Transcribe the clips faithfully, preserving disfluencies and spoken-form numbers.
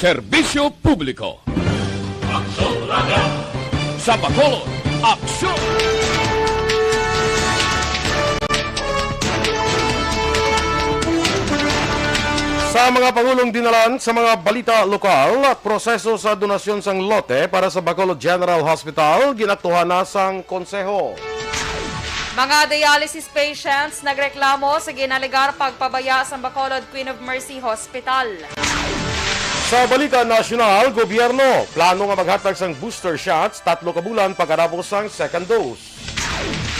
Serbisyo publiko. Aksyon Radio. Sa Bacolod, aksyon! Sa mga pangulong dinalan sa mga balita lokal, proseso sa donasyon sang lote para sa Bacolod General Hospital ginaktuhan na sang konseho. Mga dialysis patients nagreklamo sa ginalegar pagpabaya sang Bacolod Queen of Mercy Hospital. Sa balita nasyonal, gobyerno plano nga maghatag sang booster shots tatlo ka bulan pagkatapos sang second dose.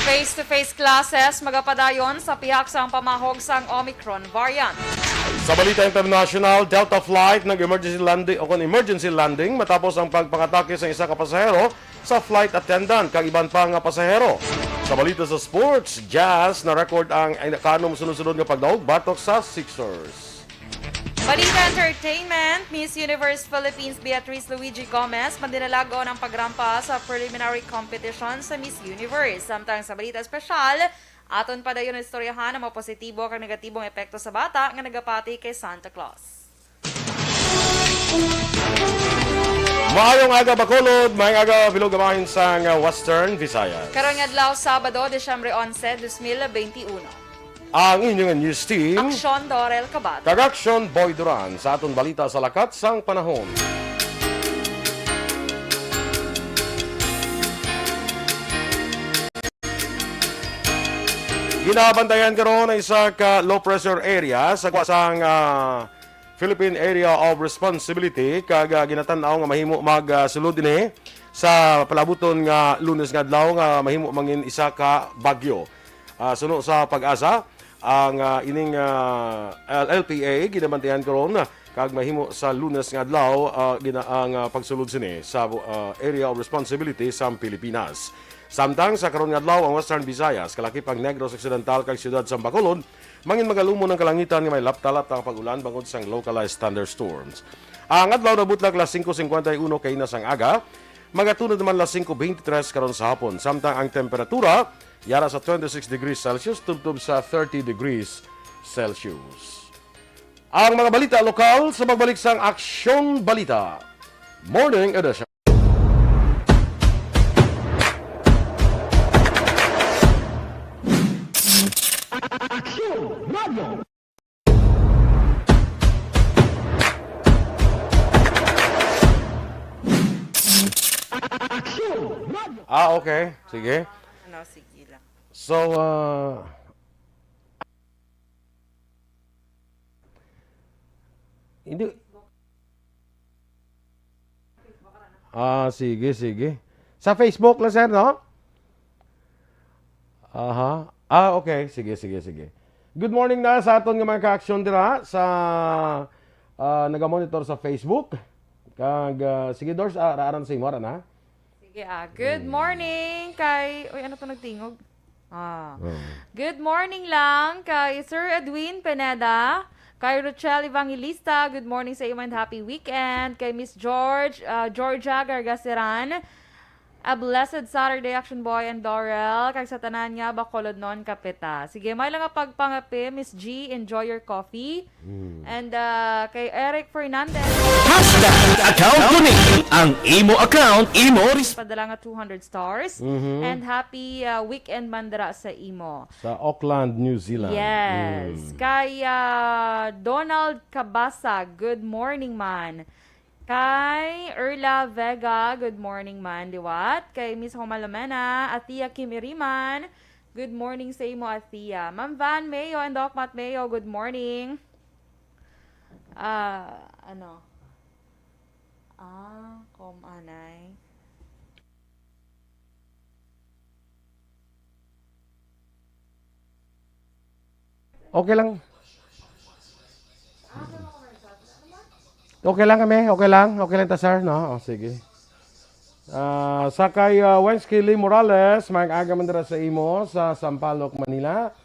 Face-to-face classes magapadayon sa pihak sang pamahog sang Omicron variant. Sa balita internasyonal, Delta flight nag-emergency landing o kon emergency landing matapos ang pagpangatake sa isa ka pasahero sa flight attendant kag iban pa nga pasahero. Sa balita sa sports, Jazz na-record ang ikanom sunod-sunod nga pagdaog batok sa Sixers. Balita entertainment, Miss Universe Philippines Beatrice Luigi Gomez mandinalagon ang pagrampa sa preliminary competition sa Miss Universe. Samtang sa balita espesyal, aton padayon istoryahan ang mga positibo kag negatibong epekto sa bata nga nagapati kay Santa Claus. Maayong aga, Bacolod. Maayong aga, bilog nga bahin sang Western Visayas. Karon nga adlaw, Sabado, Disyembre onse, dos mil benti uno. Ang inyong news team, Aksyon Dorel Cabate. Kag Aksyon Boy Duran sa aton balita sa lakat sang panahon. Ginabantayan karon ang isa ka low pressure area sa kuwa sang, ah, Philippine Area of Responsibility, kag, ah, ginatan-aw nga mahimo magsulod ini sa palabuton nga Lunes nga adlaw nga mahimo mangin isa ka bagyo. Ah, suno sa PAGASA, ang, ah, ining, ah, L P A ginabantayan karon, ah, kag mahimo sa Lunes nga adlaw, ah, gina-, ang, ah, pagsulod sini sa, ah, Area of Responsibility sa Pilipinas. Samtang sa karon nga adlaw, ang Western Visayas, kalakip ang Negros Occidental kag siyudad sa Bacolod, mangin magalumon ang kalangitan nga may lapta-lapta nga pag-ulan bangod sang localized thunderstorms. Ang adlaw nabutlak las singko singkwenta y uno kaina sang aga, magatunod naman las singko beintitres karon sa hapon, samtang ang temperatura yara sa twenty-six degrees Celsius tubtob sa thirty degrees Celsius. Ang mga balita lokal sa pagbalik sang Aksyon Balita Morning Edition. Aksyon Radio. Aksyon Radio. Ah, okay. Sige. Ano, sige lang. So, ah, hindi. Ah, sige, sige. Sa Facebook lang, sir, no? Aha. Ah, okay. Sige, sige, sige. Good morning na sa aton nga mga ka-aksyon dira sa, ah, nagamonitor sa Facebook. Kag, ah, sige, Dors, ah, ara-aran sa imo, ara na. Sige, ah. Good morning kay, uy, ano to nagtingog? Ah. Oh. Good morning lang kay Sir Edwin Pineda, kay Rochelle Evangelista, good morning sa imo and happy weekend. Kay Miss George, ah, Georgia Gargaseran, a blessed Saturday, Action Boy and Dorel, kag sa tanan nga Bacolodnon, Kapita. Sige, may lang nga pagpangape, Miss G, enjoy your coffee. Mm. And, ah, kay Eric Fernandez. Hashtag account ko ni. Ang imo account, imo res- Padala nga two hundred stars. Mhm. And happy, ah, weekend man dira sa imo. Sa Auckland, New Zealand. Yes. Mm. Kay, ah, Donald Cabasa, good morning, man. Kay Erla Vega, good morning, man, liwat. Kay Miss Homa Lomena, Athea Kim Iriman, good morning sa imo, Athea. Ma'am Van Mayo and Doc Matt Mayo, good morning. Ah, ano? Ah, kom anay. Okay lang. Okay lang kami, okay lang. Okay lang ta, sir, no? O, sige. Ah, sa kay, ah, Wensky Lee Morales, maayong aga man dira sa imo sa Sampaloc, Manila.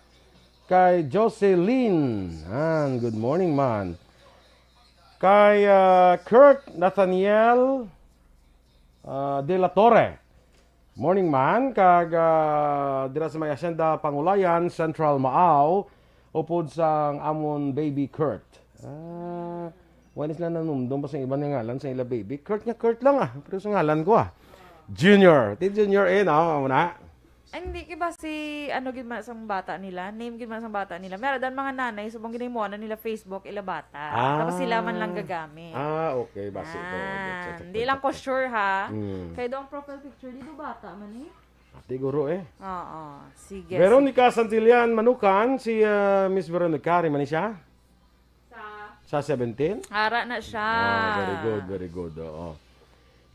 Kay Jocelyn, han, good morning, man. Kay, ah, Kirk Nathaniel, ah, De La Torre, morning, man. Kag, ah, dira sa may Hacienda Pangulayan, Central Maao, upod sang amon baby Kurt. Ah, Wala sila nanumdom pa sa iban nga ngalan sa ila baby. Kurt nga Kurt lang, ah. Pero sa ngalan ko, ah. Junior. Ti Junior, eh, no? Amo na. Ay, hindi, kay ba si, ano, gid man sang bata nila? Name gid man sang bata nila. Meron dan mga nanay, subong ginahimuan na nila Facebook, ila bata. Ah. Tapos sila man lang gagamit. Ah, okay. Basi ko. Ah, Check, check, hindi check, lang check, ko check. Sure, ha? Mm. Kay daw ang profile picture, di ba bata man, eh? Siguro, eh. Oo. Sige, Veronica sige. Santillan Manukan, si, ah, Miss Veronica, rin man ni siya? Sa? Sa seventeen? Ara na siya. Ah, very good, very good. Oo.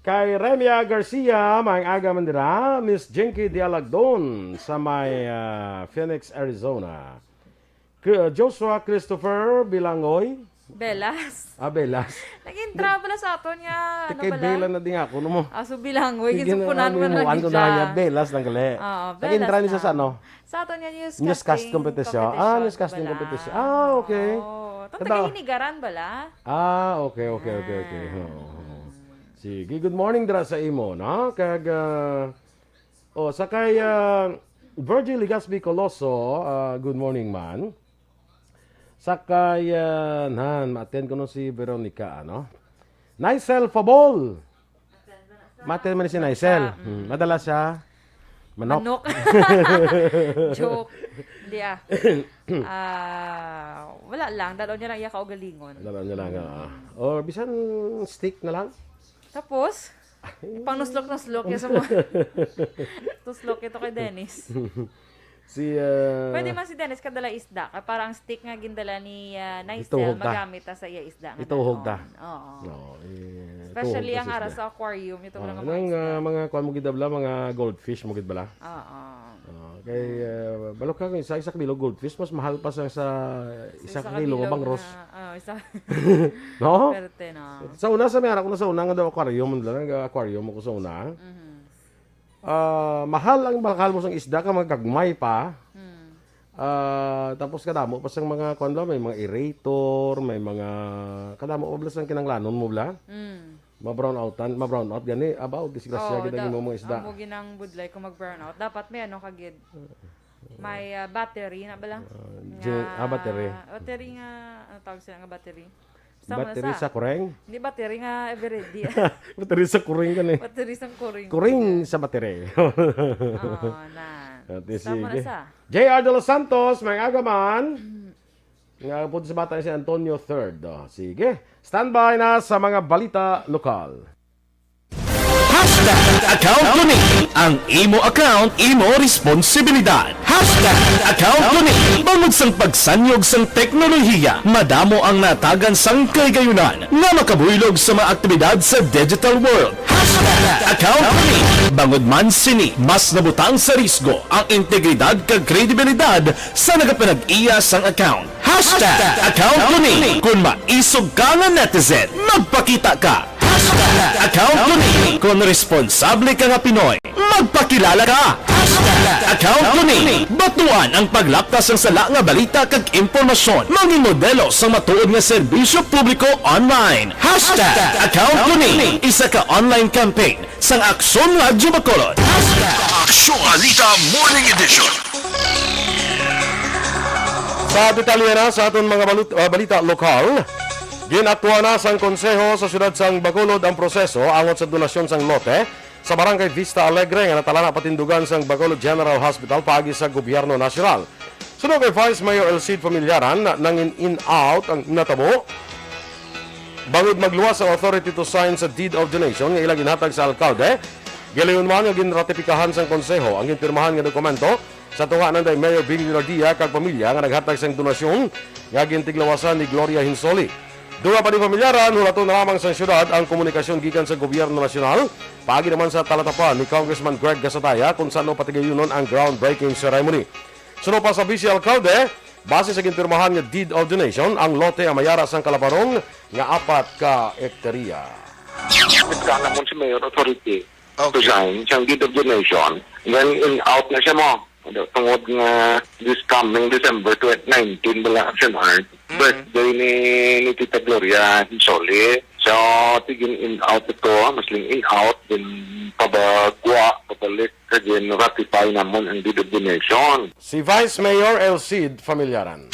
Kay Remia Garcia, maayong aga man dira, Miss Jinky Dialagdon sa may, ah, Phoenix, Arizona. K-, Joshua Christopher Bilangoy. Belas. Ah, Belas. Naging travel sa aton nga, ano Kay bala? Bela na din ako, no mo? Ah, so Bilangoy, Sige, ginsupunan ano, mo na imuan ko gid na niya, siya. Belas lang gali. Oo, Naging Belas try niya sa lang. Ano? Sa aton nga newscast Newscasting competition. competition Ah, newscasting bala. competition. Ah, okay. Oo. Ito, Kada- taga-Hinigaran bala? Ah, okay, okay, okay, okay. Ah. Oo, oo. Sige, good morning dira sa imo, no? Kag, ah, oh, sa kay, ah, Virgil Legaspi Coloso, ah, good morning, man. Sa kay, ah, nan, ma-attend ko no si Veronica, ano? Nicel Fabol. Ma-attend man ni si Nicel. Madala Hmm, siya. madala siya. Manok. Manok. Joke. Hindi, ah. Ah, wala lang. Dalaw niya lang iya kaugalingon. Dalaw niya lang, ah. Or bisan stick na lang. Tapos, pang nuslok-nuslok ya sa mga tuslok ito kay Dennis. Si, ah, Pwede man si Dennis kadala isda. Kay para ang stick nga gindala ni, ah, Nicel, Ituhog ta. magamit ta sa iya isda nga Ituhog ta. dalaon. Oo. Oo, eh, Especially ituhog ta ang sa ara isda. sa aquarium, ito Ah, mga nang, isda. ah, mga kuwan mo gid bala, mga goldfish mo gid bala. Oo. Ah, kay, ah, balo ka, isa, isa ka bilog goldfish, mas mahal pa sa, sa isa isa ka ka bilog bilog bangros. na, ah, isa No? Perte, no? Sa una, sa may anak ko na sa una, nga daw aquarium, nga aquarium ako sa una. Mhm. Ah, mahal ang mahal mo sang isda ka magkagmay pa. Hmm. Ah, tapos kadamo pa sang mga kuan bala, may mga aerator, may mga kadamo pa bala sang kinanglanon mo bala. Hmm. Ma-brownout-an, ma-brownout gani, abaw, disgrasya Oo, gid ang da-, imo mga isda. Amo ginang budlay kung mag-brownout. Dapat may ano ka gid. May, ah, battery na bala. Ah, Nga, gen-, ah, battery. battery nga, ano tawag sila nga battery? Sama Battery sa sa kureng? Hindi battery nga ever ready. Battery sa kureng gani. Battery sa kureng. Kureng sa battery. Oo, na. Ate, Sama na sige. sa. J R De Los Santos, may aga man. Nga po sa bata si Antonio third. Oh, sige. Standby na sa mga balita lokal. Hashtag account ko ni. Ang imo account, imo responsibilidad. Hashtag account ko ni. Bangod sang pagsanyog sang teknolohiya, madamo ang natagan sang kahigayunan nga makabuylog sa mga aktibidad sa digital world. Hashtag account ko ni. Bangod man sini, mas nabutang sa risgo ang integridad kag kredibilidad sa nagapanag-iya sang account. Hashtag account ko ni. Kung maisog ka nga netizen, magpakita ka. Hashtag account ko ni. Kung responsable ka nga Pinoy, magpakilala ka. Hashtag account ko ni. Batuan ang paglapta sang sala nga balita kag impormasyon. Mangin modelo sang matuod nga serbisyo publiko online. Hashtag account ko ni. Isa ka online campaign sang Aksyon Radyo Bacolod. Hashtag Aksyon Balita Morning Edition. Sa detalye na sa aton mga balut-, ah, balita lokal, gin-aktuan na sang Konseho sa Siyudad sang Bacolod ang proseso angot sa donasyon sang lote sa Barangay Vista Alegre nga natalana patindugan sang Bacolod General Hospital paagi sa Gobyerno Nasyonal. Suno kay Vice Mayor Elcid Familiaran, nangin-in-out ang natabo. Bangod magluwas ang authority to sign sa deed of donation nga ila ginhatag sa alkalde, gilayon man nga ginratipikahan sang konseho ang ginpirmahan nga dokumento sa tunga nanday Mayor Benny Legardia kag pamilya nga naghatag sang donasyon nga gintiglawasan ni Gloria Hinsoli. Dugang pa ni Familiaran, hulaton na lamang sang syudad ang komunikasyon gikan sa gobyerno nasyonal, paagi naman sa talatapan ni Congressman Greg Gasataya kung san-o patigayunon ang groundbreaking ceremony. Suno pa sa Vice Alcalde, base sa ginpirmahan nga deed of donation, ang lote ang mayara sang kalabarong nga apat ka ektarya. Nagkana mo si Mayor Authority to Okay. sign siyang deed of donation. Then, in out na siya mo. Tungod nga this coming December twenty nineteen, wala action art. Mm. Birthday ni, ni Tita Gloria Soli. So, tigin in out ito, masling in out, din pabagwa, pabalik, kagin ratify namon ang deed of donation. Si Vice Mayor Elcid Familiaran.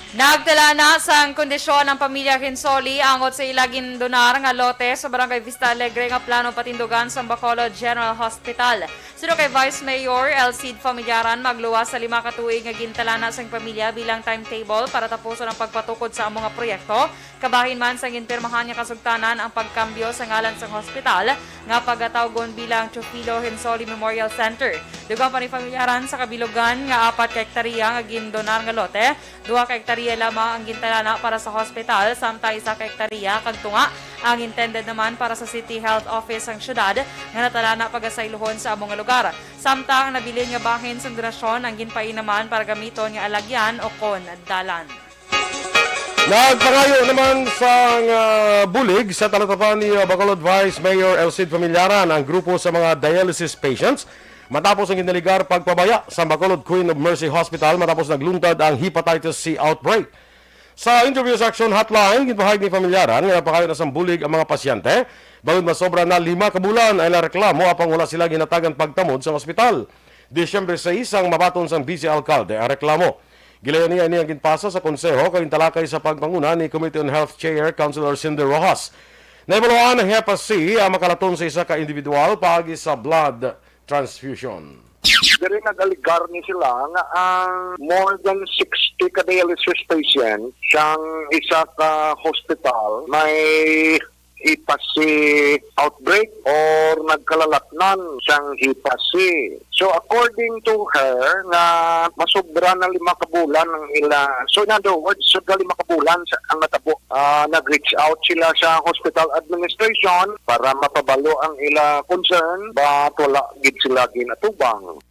Nagtalana sang kondisyon ang pamilya Hinsoli angot sa ila gindonar nga lote sa Barangay Vista Alegre nga plano patindugan sa Bacolod General Hospital. Suno kay Vice Mayor Elcid Familyaran, magluwas sa lima ka tuig nga gintalana sang pamilya bilang timetable para tapuson ang pagpatukod sa amo nga proyekto. Kabahin man sang ginpirmahan nga kasugtanan ang pagkambyo sa ngalan sang hospital nga pagatawgon bilang Teofilo Hinsoli Memorial Center. Dugang pa ni Familyaran, sa kabilugan nga apat ka hektarya nga gindonar nga lote, duha ka hektarya lamang ang gintalana para sa hospital, samtang isa ka hektarya kag tunga ang intended naman para sa City Health Office sang syudad nga natalana pagasaylohon sa amo nga lugar. Samtang nabilin nga bahin sang donasyon ang ginpainaman para gamiton nga alagyan o kon dalan. Nagpangayo naman sang, ah, bulig sa talatapan ni, ah, Bacolod Vice Mayor Elcid Familyaran ang grupo sa mga dialysis patients matapos ang ginaligar pagpabaya sa Bacolod Queen of Mercy Hospital matapos nagluntad ang hepatitis C outbreak. Sa interview sa Action Hotline, ginpahayag ni Familyaran nga nagpangayo na sang bulig ang mga pasyente bangod masobra na lima ka bulan ang ilang reklamo apang wala sila ginatagan pagtamod sa ospital. Disyembre sais ang mabaton sang Vice Alkalde ang reklamo. Gilayon niya ini ang ginpasa sa konseho kag gintalakay sa pagpanguna ni Committee on Health Chair Councilor Cindy Rojas. Nahibaluan ang Hepa C ang makalaton sa isa ka individual paagi sa blood transfusion. Diri nag-alegar ni sila nga ang more than sixty ka dialysis patient sang isa ka hospital may Hepa C outbreak or nagkalalatnan sang Hepa C. So, according to her, nga masobra na lima ka bulan ang ila. So, in other words, sobra lima ka bulan sa, ang natabo. Ah, nag-reach out sila sa hospital administration para mapabalo ang ila concern, but wala gid sila ginatubang.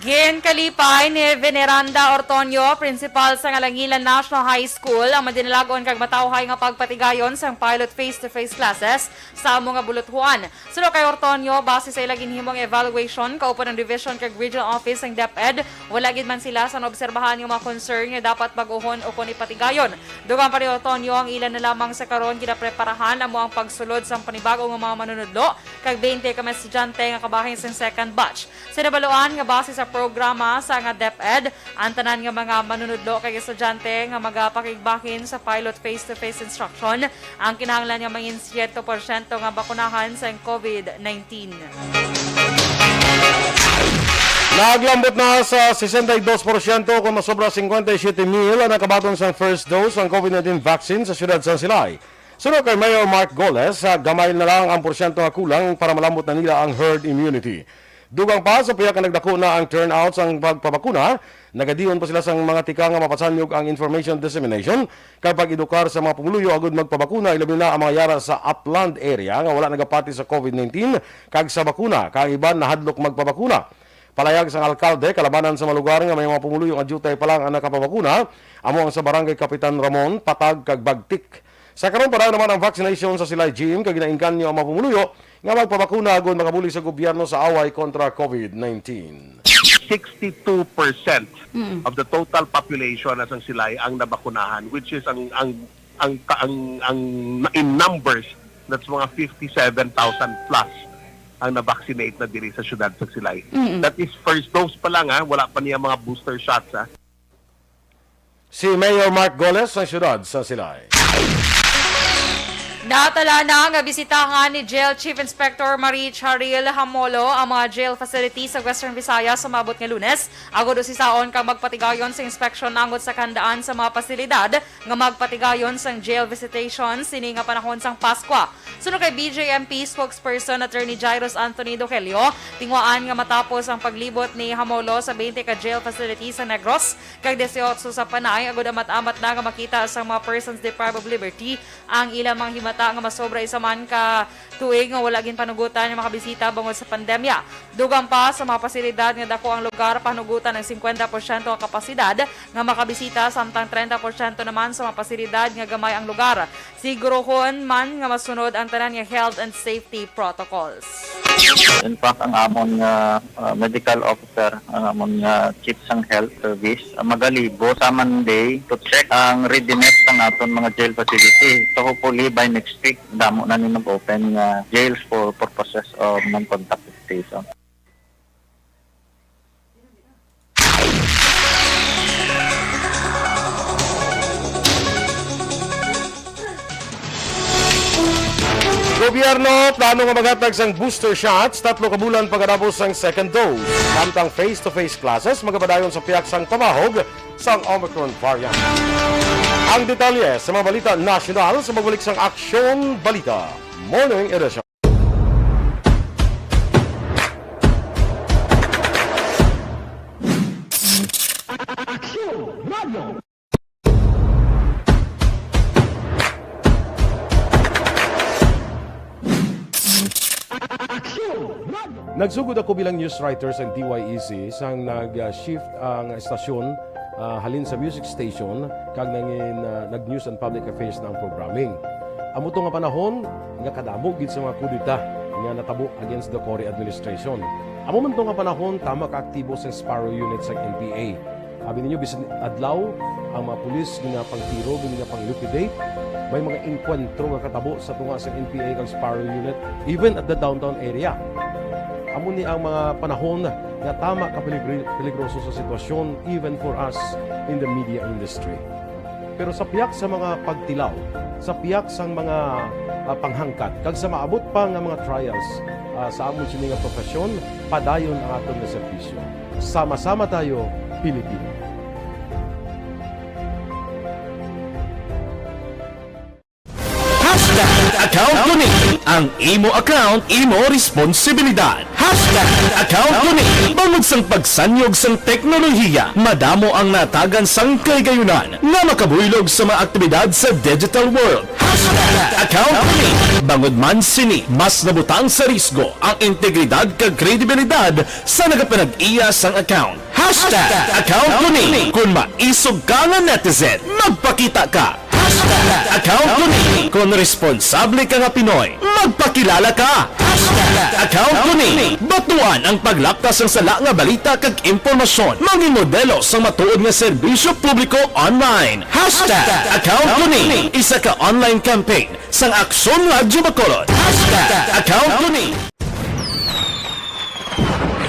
Ginkalipay ni Veneranda Ortonio, principal sa Ngalangilan National High School, ang madinalag-on kag matawhay nga pagpatigayon sang pilot face-to-face classes sa amo nga buluthuan. Suno kay Ortonio, base sa ila ginhimong evaluation kaupod ang division kag regional office sang DepEd, wala gid man sila sa naobserbahan nga mga concern nga dapat bag-ohon ukon ipatigayon. Dugang pa ni Ortonio, ang ila na lamang sa karon ginapreparahan amo ang pagsulod sang panibag-o nga mga manunudlo kag twenty ka mga estudyante nga kabahin sang second batch. Sa nabaluan nga base sa programa sa nga DepEd, ang tanan nga mga manunudlo kag estudyante nga magapakigbahin sa pilot face-to-face instruction ang kinahanglan nga mangin siyento porsyento nga bakunahan sa COVID nineteen. Naglambot na sa sesenta y dos porsyento kon masobra cincuenta y siete mil ang nakabaton sang first dose sang COVID nineteen vaccine sa siyudad sang Silay. Suno kay Mayor Mark Goles, ah, gamay na lang ang porsyento nga kulang para malambot na nila ang herd immunity. Dugang pa, sa pihak nga nagdako na ang turnout sang pagpabakuna, nagadiyon pa sila sang mga tika nga mapasanyog ang information dissemination kag pag-edukar sa mga pumuluyo agud magpabakuna, ilabi na ang mga yara sa upland area nga wala nagapati sa COVID nineteen kag sa bakuna, kag ang iban nahadlok magpabakuna. Palayag sang alkalde, kalabanan sa mga lugar nga may mga pumuluyo nga diutay pa lang ang nakapabakuna, amo ang sa Barangay Kapitan Ramon, Patag, kag Bagtik. Sa karon pa lang naman ang vaccination sa Silay Gym, kag ginainganyo ang mga pumuluyo nga magpabakuna agud makabulig sa gobyerno sa away kontra COVID nineteen. Sixty-two percent Mm. of the total population na sang Silay ang nabakunahan, which is ang, ang, ang, ang, ang in numbers, that's mga fifty-seven thousand plus ang na-vaccinate na diri sa siyudad sa Silay. Mm. That is first dose pa lang, ha, wala pa niya mga booster shots, ha. Si Mayor Mark Goles sa siyudad sa Silay. Natala na nga bisitahan ni Jail Chief Inspector Marie Charil Hamolo ang mga jail facilities sa Western Visayas sa maabot nga Lunes, agud usisaon kag magpatigayon sa inspeksyon angot sa kahandaan sa mga pasilidad nga magpatigayon sang jail visitation sini nga panahon sang Paskwa. Suno kay B J M P spokesperson Attorney Jairus Anthony Dugelio, tinguhaan nga matapos ang paglibot ni Hamolo sa twenty ka jail facilities sa Negros kag dieciocho sa Panay, agud amat-amat na nga makita sang mga persons deprived of liberty ang ilang mga himata nga masobra isa man ka tuig nga wala ginpanugutan nga makabisita bangod sa pandemya. Dugang pa, sa mga pasilidad nga dako ang lugar, panugutan ang cincuenta por ciento nga kapasidad nga makabisita, samtang treinta por ciento naman sa mga pasilidad nga gamay ang lugar. Siguruhon man nga masunod ang tanan nga health and safety protocols. In fact, ang amon nga, ah, medical officer, ang amon nga chief sang health service, ah, magalibot sa Monday to check ang readiness sang aton mga jail facility. So hopefully by next week, damo na ni mag-open nga jails for purposes of non-contact visitation. Gobyerno plano nga maghatag sang booster shots tatlo ka bulan pagkatapos sang second dose. Samtang face-to-face classes magapadayon sa pihak sang pamahog sang Omicron variant. Ang detalye sa mga balita nasyonal sa pagbalik sang Aksyon Balita Morning Edition. Nagsugod ako bilang news writer sa D Y E C sang nag-shift ang estasyon, ah, halin sa music station kag nangin, ah, nag-news and public affairs na ang programming. Amo to nga panahon nga kadamo gid sa mga kudeta nga natabo against the Cory administration. Amo man to nga panahon tama ka aktibo sa Sparrow Unit sa N P A. Abi ninyo, bisan adlaw, ang mga pulis ginapangtiro, ginapang-liquidate. May mga engkwentro nga katabo sa tunga sa N P A kag Sparrow Unit, even at the downtown area. Amo ni ang mga panahon nga tama ka peligri-, peligroso sa sitwasyon, even for us in the media industry. Pero sa pihak sa mga pagtilaw, sa pihak sang mga, ah, panghangkat, kag sa maabot pa nga mga trials, ah, sa amon sini nga profesyon, padayon ang aton nga serbisyo. Sama-sama tayo, Pilipino. Hashtag account ko ni. Ang imo account, imo responsibilidad. Hashtag account ko ni. Bangod sang pagsanyog sang teknolohiya, madamo ang natagan sang kahigayonan nga makabuylog sa mga aktibidad sa digital world. Hashtag account ko ni. Bangod man sini, mas nabutang sa risgo ang integridad kag kredibilidad sa nagapanag-iya sang account. Hashtag account ko ni. Kung maisog ka nga netizen, magpakita ka. Hashtag account ko ni. Kung responsable ka nga Pinoy, magpakilala ka. Hashtag account ko ni. Batuan ang paglapta sang sala nga balita kag impormasyon. Mangin modelo sang matuod nga serbisyo publiko online. Hashtag account ko ni. Isa ka online campaign sang Aksyon Radyo Bacolod. Hashtag account ko ni.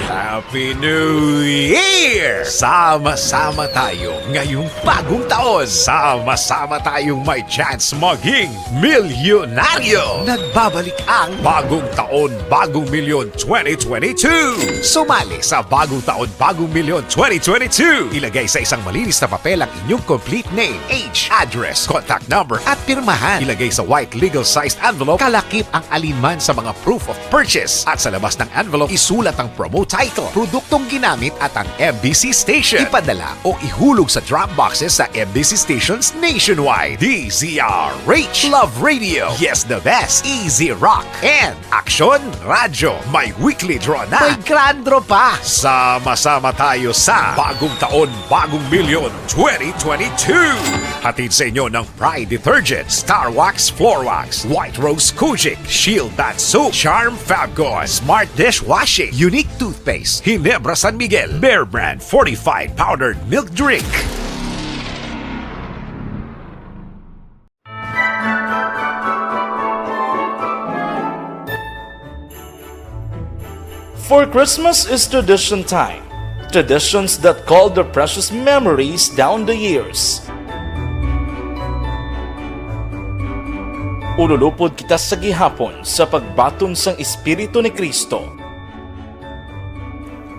Happy New Year! Sama-sama tayo ngayong bagong taon. Sama-sama tayong may chance maging milyonaryo. Nagbabalik ang Bagong Taon, Bagong Milyon twenty twenty-two. Sumali sa Bagong Taon, Bagong Milyon twenty twenty-two. Ilagay sa isang malinis na papel ang inyong complete name, age, address, contact number, at pirmahan. Ilagay sa white legal-sized envelope, kalakip ang alinman sa mga proof of purchase. At sa labas ng envelope, isulat ang promo title, produktong ginamit, at ang M B C station. Ipadala o ihulog sa drop boxes sa M B C stations nationwide. D Z R H, Love Radio, Yes the Best, Easy Rock, and Aksyon Radyo, may weekly draw na. May grand draw pa. Sama-sama tayo sa Bagong Taon, Bagong Milyon twenty twenty-two. Hatid sa inyo ng Pride Detergent, Star Wax Floor Wax, White Rose Kojic, Shield Bath Soap, Charm Fabcon, Smart Dishwashing, Unique Toothpaste, Ginebra San Miguel, Bear Brand Fortified Powdered Milk Drink. For Christmas is tradition time. Traditions that call their precious memories down the years. Ululupod kita sa gihapon sa pagbaton sang Espiritu ni Cristo.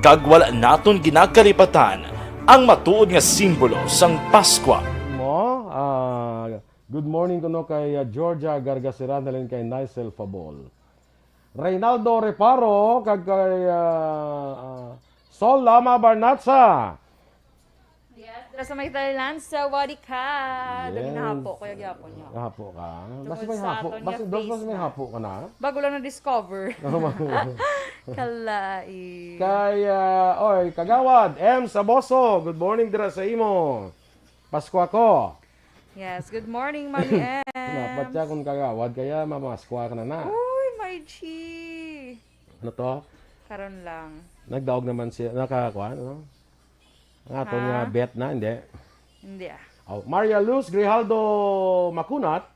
Kag wala naton ginakalipatan ang matuod nga simbolo sang Paskwa. Mo, ah, good morning kuno kay, ah, Georgia Gargaseran, halin kay Nicel Fabol. Reynaldo Reparo, kag kay, ah, ah, Sol Lama Barnatsa. Yes, dira sa may Thailand, sawadee ka. Dali Yes. na hapo, kuya gyapon niya. Hapo ka? Tungod Basta may sa hapo. aton Basta, nga basta may Facebook. hapo ka na? Bago lang na-discover. Kalai. Kay, ah, oy, Kagawad, M Saboso, good morning dira sa imo. Pasko ako. Yes, good morning, Mami M. Napatya kung Kagawad, kaya mamaskwa ka na na. Uy, my G. Ano to? Karon lang. Nagdaog naman siya, nakakuha, no? Ang aton Ha? nga bet na, hindi. Hindi ah. Oh, Maria Luz Grijaldo Macunat,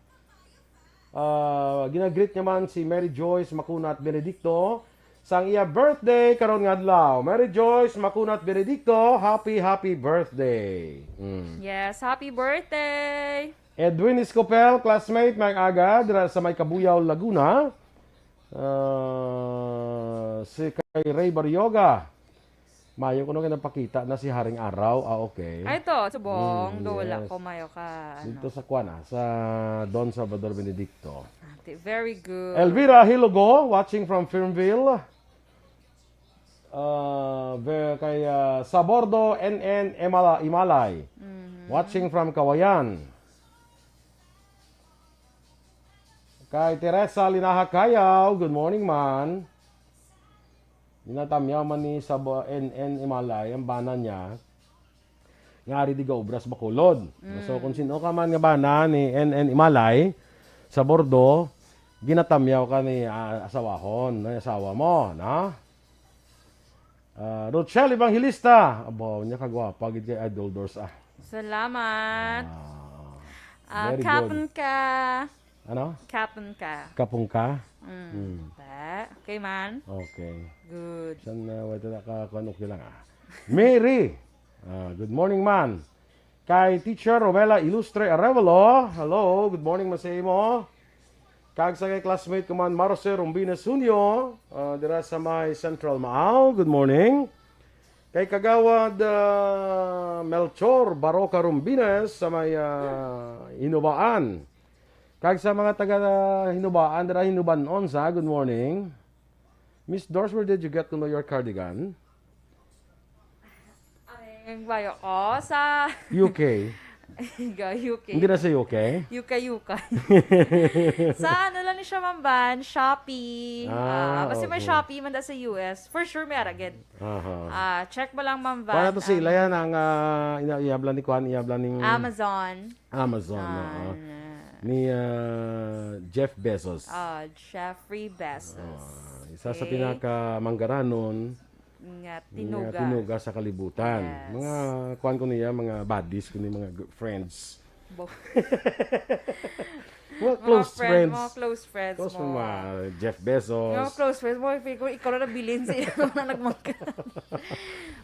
ah, ginagreet naman si Mary Joyce Macunat Benedicto sang iya birthday karon nga adlaw. Mary Joyce Macunat Benedicto, happy, happy birthday. Mm. Yes, happy birthday! Edwin Escopel, classmate, may aga, dira sa may Cabuyao, Laguna. Ah, si kay Ray Barrioga. Mayo kuno kay napakita na si Haring Araw. Ah, okay. Ay, to, subong. Mm, do wala yes. Ko mayo ka, ano. Dito sa kwan, ah, sa Don Salvador Benedicto. Ate, very good. Elvira Hilogo, watching from Fernville. Ah, ve-, kay, ah, Sabordo N N Imala-, Imalay. Mhm. Watching from Kawayan. Kay Teresa Linaha Kayaw, good morning, man. Ginatamyaw man ni Sabo-, N N Imalay, ang bana niya, nga ari di gaobra sa Bacolod. Mm. So, kung sino ka man nga bana ni N N Imalay, Sabordo, ginatamyaw ka ni, ah, asawahon, ni asawa mo, no? Ah, Rochelle Evangelista. Abo, niya kagwapa gid kay Idol Dors, ah. Salamat. Ah, Ah, very good. Kapon ka. Ano? Kapon ka. Kapon ka? Mm. Mm. Ta. Okay man. Okay. Good. San, ah, wala na ka, kung ano, okay lang, ah. Mary. Ah, good morning, man. Kay Teacher Romela Ilustre Arevalo, hello, good morning man sa imo. Kag sa kay classmate ko man, Marcel Rombines Junio, ah, dira sa may Central Maaw, good morning. Kay Kagawad, ah, Melchor Baroca Rombines sa may, ah, Hinubaan. Kag sa mga taga, ah, Hinubaan, dira Hinubanon sa, good morning. Miss Dors, where did you get to know your cardigan? Ang bayo ko sa U K. Ga U K. Hindi na sa U K? U K, U K. Sa ano lang ni siya, Mamban? Shopee. Ah, Ah, basta may oo. Shopee man da sa U S. For sure, may aragid. Aha. Ah, check mo lang, Mamban. Wala to sila Ang yan, ang, ah, ina-, iyablan ni Kwan, iyablan ni Amazon. Amazon, oo. Ah. Ni, ah, Jeff Bezos. Ah, Jeffrey Bezos. Ah, isa sa Okay. pinakamanggaranon Nga nga tinuga. tinuga sa kalibutan. Yes. Mga, kuwan ko niya, mga buddies ko ni mga gr-, friends. Bo- Mga Mga close friend, friends. mga close friends Close mo. friend, mga Jeff Bezos. Mga close friends mo, feel ko ikaw na nabilin sa ila na nagmangka.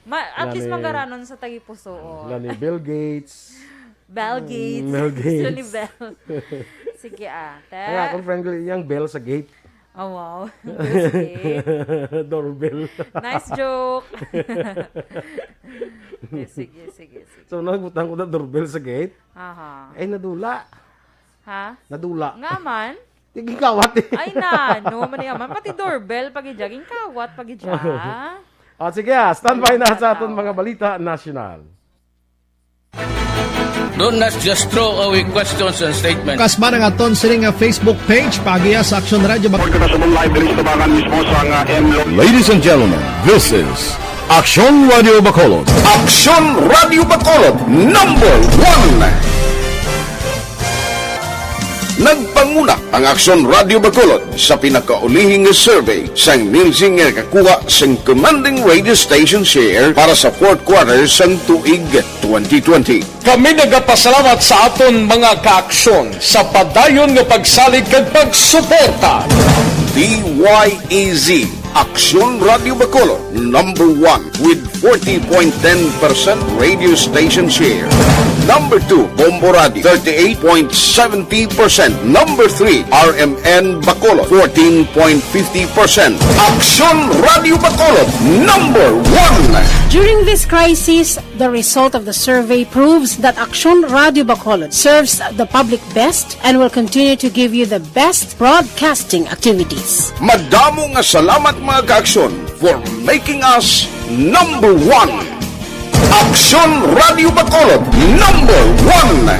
Ma-, at least Lani, mangaranon sa tagipuso, oh. lani Bill Gates. Bell Mm, Gates. Mel Gates. Actually, Bell. Sige, ah. Te. Ang akong friend ko, yung bell sa gate. Oh, wow. Bell sa gate. Doorbell. Nice joke. Okay, sige, sige, sige. So, nagbutang ko na doorbell sa gate. Aha. Eh, nadula. Ha? Nadula. Nga man? Tigikawat eh. Ay, na. No, man, man. Pati doorbell, pagidya. Ginkawat, pagidya. Ah, sige, ah. Standby na sa aton Wow. mga balita nasyonal. Don't not just throw away questions and statements. Kasba ang aton sini nga Facebook page, paagiya sa Aksyon Radio Bac- Report ka sa subong live diri sa tubangan mismo sa nga M Lo- Ladies and gentlemen, this is Aksyon Radio Bacolod. Aksyon Radio Bacolod, number one. Nagpanguna ang Aksyon Radio Bacolod sa pinakaulihing nga survey sang Nielsen nga nakakuha sang commanding radio station share para sa fourth quarter sang tuig twenty twenty. Kami nagapasalamat sa aton mga kaaksyon sa padayon nga pagsalig kag pagsuporta. D Y E Z, Aksyon Radio Bacolod, number one with forty point ten percent radio station share. Number two, Bombo Radio, thirty-eight point seventy percent. Number three, R M N Bacolod, fourteen point fifty percent. Aksyon Radio Bacolod, number one. During this crisis, the result of the survey proves that Aksyon Radio Bacolod serves the public best and will continue to give you the best broadcasting activities. Madamo nga salamat, mga kaaksyon, for making us number one. Aksyon Radio Bacolod, number one.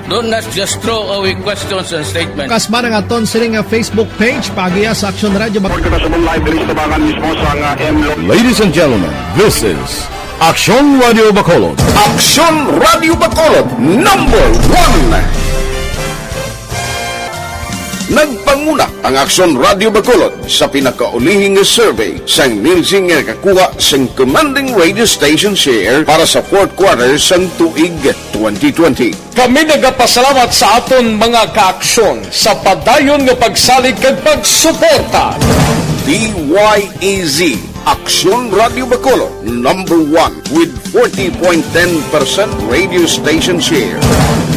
Don't not just throw away questions and statements. Kasba ang aton sini nga Facebook page, paagiya sa Aksyon Radio Bac- Report ka sa subong live diri sa tubangan mismo sa nga M Lo- Ladies and gentlemen, this is Aksyon Radio Bacolod. Aksyon Radio Bacolod, number one. Nagpanguna ang Aksyon Radio Bacolod sa pinakaulihing nga survey sang Nielsen nga nakakuha sang commanding radio station share para sa fourth quarter sang tuig twenty twenty. Kami nagapasalamat sa aton mga kaaksyon sa padayon nga pagsalig kag pagsuporta. D Y E Z, Aksyon Radio Bacolod, number one with forty point ten percent radio station share.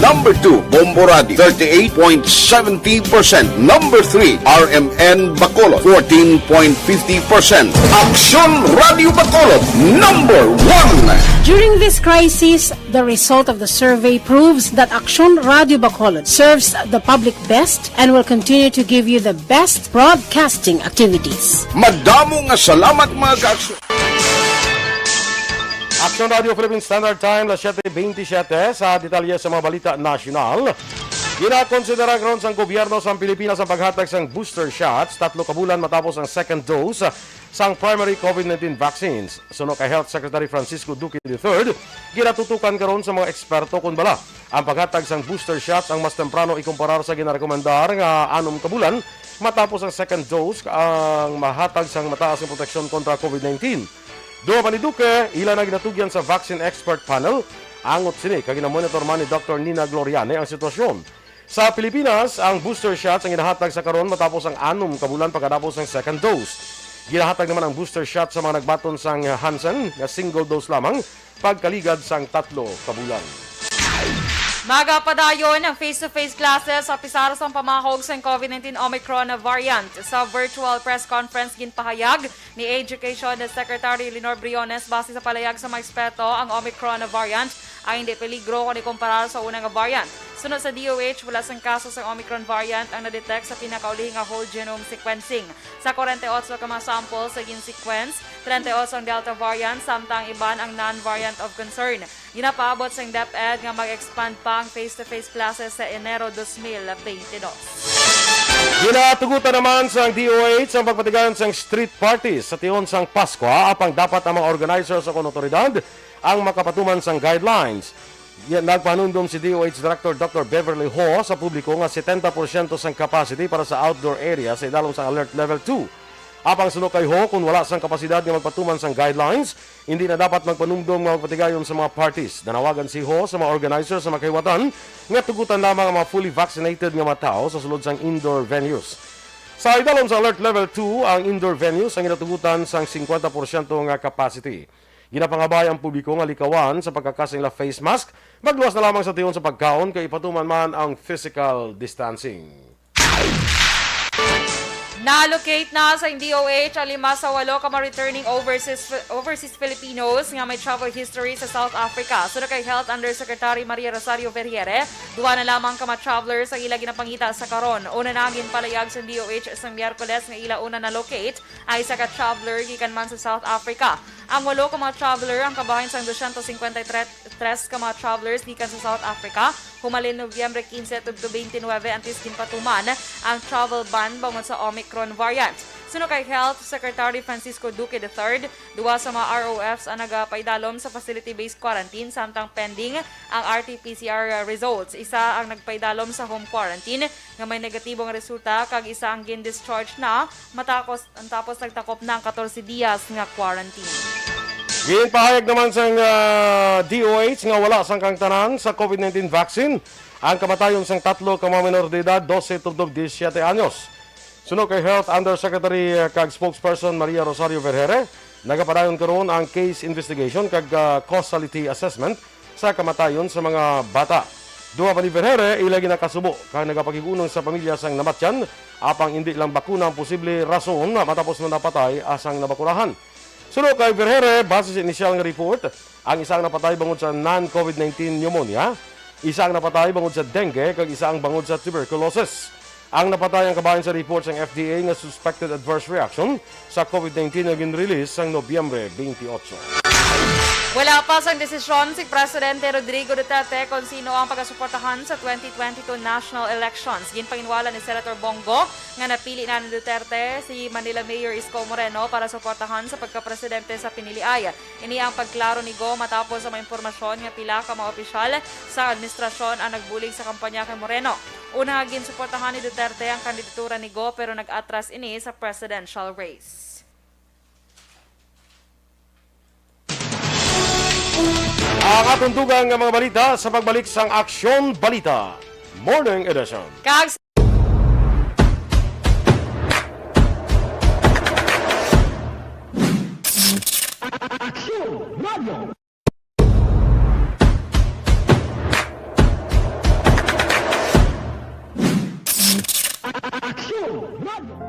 Number two, Bombo Radio, thirty-eight point seventy percent. Number three, R M N Bacolod, fourteen point fifty percent. Aksyon Radio Bacolod, number one. During this crisis, the result of the survey proves that Aksyon Radio Bacolod serves the public best and will continue to give you the best broadcasting activities. Madamo nga salamat, mga ka-Aksyon. Aksyon Radio Philippine Standard Time, las siete veintisiete. Sa detalye sa mga balita nasyonal, ginakonsidera karon sang gobyerno sang Pilipinas ang paghatag sang booster shots tatlo ka bulan matapos ang second dose sang primary COVID nineteen vaccines. Suno kay Health Secretary Francisco Duque the third, ginatutukan karon sa mga eksperto kon bala ang paghatag sang booster shots ang mas temprano ikumparar sa ginarekomendar nga anom ka bulan matapos ang second dose ang mahatag sang mataas nga proteksyon kontra COVID nineteen. Duha pa ni Duque, ila na ginatugyan sa vaccine expert panel. Angot sini kag ginamonitor man ni Doctor Nina Gloriane ang sitwasyon. Sa Pilipinas, ang booster shots ang ginahatag sa karon matapos ang anom ka bulan pagkatapos sang second dose. Ginahatag naman ang booster shot sa mga nagbaton sang Hansen nga single dose lamang pagkaligad sang tatlo ka bulan. Magapadayon ang face-to-face classes sa pisar sang pamahog sang COVID nineteen Omicron variant. Sa virtual press conference, ginpahayag ni Education Secretary Lenore Briones, base sa palayag sa mga eksperto, ang Omicron variant ay hindi peligro kon ikumparar sa una nga variant. Suno sa D O H, wala sang kaso sang Omicron variant ang na-detect sa pinakaulihi nga whole genome sequencing. Sa kwarenta y otso ka mga samples sa gin-sequence, treinta y otso ang Delta variant, samtang ang iban ang non-variant of concern. Ginapaabot sang DepEd nga mag-expand pa ang face-to-face classes sa Enero dos mil beintidos. Ginatugutan naman sang D O H ang pagpatigayon sang street parties sa tion sang Paskwa, apang dapat ang mga organizers o kon awtoridad ang makapatuman sang guidelines. Ya, nagpahanumdom si D O H Director Doctor Beverly Ho sa publiko nga setenta porsyento sang capacity para sa outdoor area sa idalom sang Alert Level two. Apang suno kay Ho, kung wala sang kapasidad nga magpatuman sang guidelines, hindi na dapat magpanumdom nga magpatigayon sa mga parties. Nanawagan si Ho sa mga organizers sa mga kahiwatan nga tugutan lamang ang mga fully vaccinated nga mga tawo sa sulod sang indoor venues. Sa idalom sa Alert Level two, ang indoor venues ang ginatugutan sang singkwenta porsyento nga capacity. Ginapangabay ang publiko nga likawan sa pagkakas sa ila face mask, magluwas na lamang sa tion sa pagkaon kay ipatuman man ang physical distancing. Na-locate na sa D O H ang lima sa walo ka mga returning overseas, overseas Filipinos nga may travel history sa South Africa. Suno kay Health Undersecretary Maria Rosario Vergeire, duha na lamang ka mga travelers ang ila ginapangita sa karon. Una na ang ginpalayag sa D O H sa Miyerkules nga ila una na-locate ang isa ka traveler gikan man sa South Africa. Ang walo ka mga traveler ang kabahin sang dosyentos singkwenta y tres ka mga travelers gikan sa South Africa humalin Nobyembre quince tubtob twenty-nine, antes ginpatuman ang travel ban bangod sa Omicron variant. Suno kay Health Secretary Francisco Duque the third, duha sa mga R O Fs ang nagapaidalom sa facility-based quarantine samtang pending ang R T P C R results. Isa ang nagpaidalom sa home quarantine nga may negatibo nga resulta, kag isa ang gin-discharge na matapos, matapos nagtakop na ang katorse diyas nga quarantine. Ginpahayag naman sang, ah, D O H nga wala sang kaangtanan sa COVID nineteen vaccine ang kamatayon sang tatlo ka mga minor de edad, dose tubtob disisyete anyos. Suno kay Health Undersecretary, ah, kag Spokesperson Maria Rosario Vergeire, nagapadayon karon ang case investigation kag, ah, causality assessment sa kamatayon sa mga bata. Duha pa ni Vergeire, ila ginakasubo kag nagapakig-unong sa pamilya sang namatyan, apang indi lang bakuna ang posible rason matapos na napatay sang nabakurahan. Suno kay Vergeire, base sa inisyal nga report, ang isa ang napatay bangod sa non-COVID nineteen pneumonia, isa ang napatay bangod sa dengue, kag isa ang bangod sa tuberculosis. Ang napatay ang kabahin sa report sang F D A nga suspected adverse reaction sa COVID nineteen nga gin-release sang Nobyembre twenty-eight. Wala pa sang desisyon si Presidente Rodrigo Duterte kon sino ang pagasuportahan sa twenty twenty-two national elections. Ginpanginwala ni Senator Bong Go nga napili na ni Duterte si Manila Mayor Isko Moreno para suportahan sa pagkapresidente sa piniliay. Ini ang pagklaro ni Go matapos ang mga impormasyon nga pila ka mga opisyal sa administrasyon ang nagbulig sa kampanya kay Moreno. Una nga ginsuportahan ni Duterte ang kandidatura ni Go, pero nag-atras ini sa presidential race. Ang atong dugang nga mga balita sa pagbalik sang Aksyon Balita Morning Edition. Kag Aksyon Radio.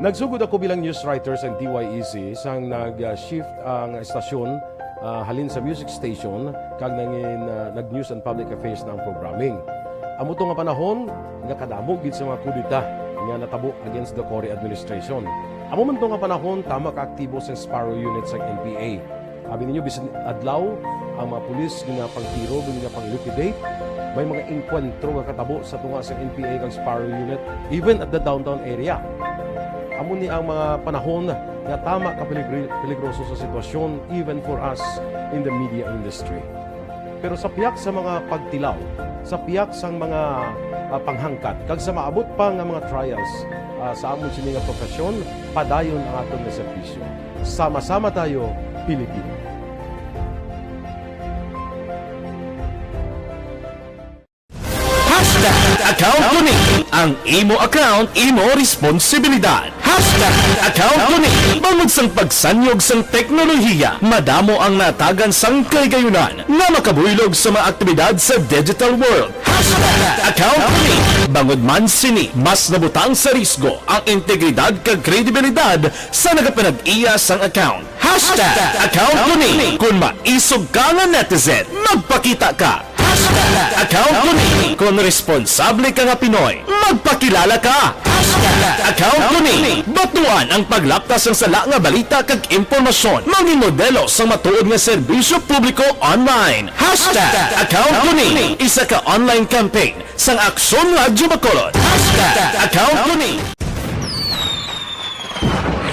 Nagsugod ako bilang news writer sa D Y E C sang nag-shift ang estasyon, ah, halin sa music station kag nangin, ah, nag-news and public affairs na ang programming. Amo to nga panahon nga kadamo gid sa mga kudeta nga natabo against the Cory administration. Amo man to nga panahon tama ka aktibo sa Sparrow Unit sa N P A. Abi ninyo, bisan adlaw, ang mga pulis ginapangtiro, ginapang-liquidate. May mga engkwentro nga katabo sa tunga sa N P A kag Sparrow Unit, even at the downtown area. Amo ni ang mga panahon nga tama ka peligri-, peligroso sa sitwasyon, even for us in the media industry. Pero sa pihak sa mga pagtilaw, sa pihak sang mga, ah, panghangkat, kag sa maabot pa nga mga trials, ah, sa amon sini nga profesyon, padayon ang aton nga serbisyo. Sama-sama tayo, Pilipino. Hashtag account ko ni. Ang imo account, imo responsibilidad. Hashtag account ko ni. Bangod sang pagsanyog sang teknolohiya, madamo ang natagan sang kahigayonan nga makabuylog sa mga aktibidad sa digital world. Hashtag account ko ni. Bangod man sini, mas nabutang sa risgo ang integridad kag kredibilidad sa nagapanag-iya sang account. Hashtag account ko ni. Kung maisog ka nga netizen, magpakita ka. Hashtag account ko ni. Kung responsable ka nga Pinoy, magpakilala ka. Hashtag account ko ni. Batuan ang paglaptas sang sala nga balita kag impormasyon. Mangin modelo sang matuod nga serbisyo publiko online. Hashtag account ko ni. Isa ka online campaign sang Aksyon Radyo Bacolod. Hashtag account ko ni.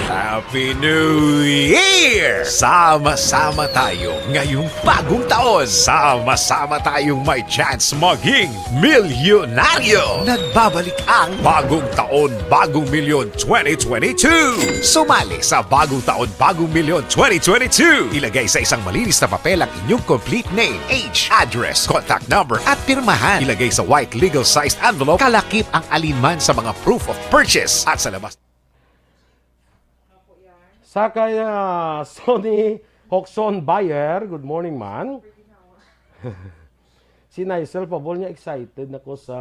Happy New Year! Sama-sama tayo ngayong bagong taon. Sama-sama tayong may chance maging milyonaryo. Nagbabalik ang Bagong Taon, Bagong Milyon twenty twenty-two. Sumali sa Bagong Taon, Bagong Milyon twenty twenty-two. Ilagay sa isang malinis na papel ang inyong complete name, age, address, contact number, at pirmahan. Ilagay sa white legal-sized envelope, kalakip ang alinman sa mga proof of purchase at sa labas. Sa kay, ah, Sony Hoxon Buyer, good morning, man. Si Nicel, pabol niya, excited na ko sa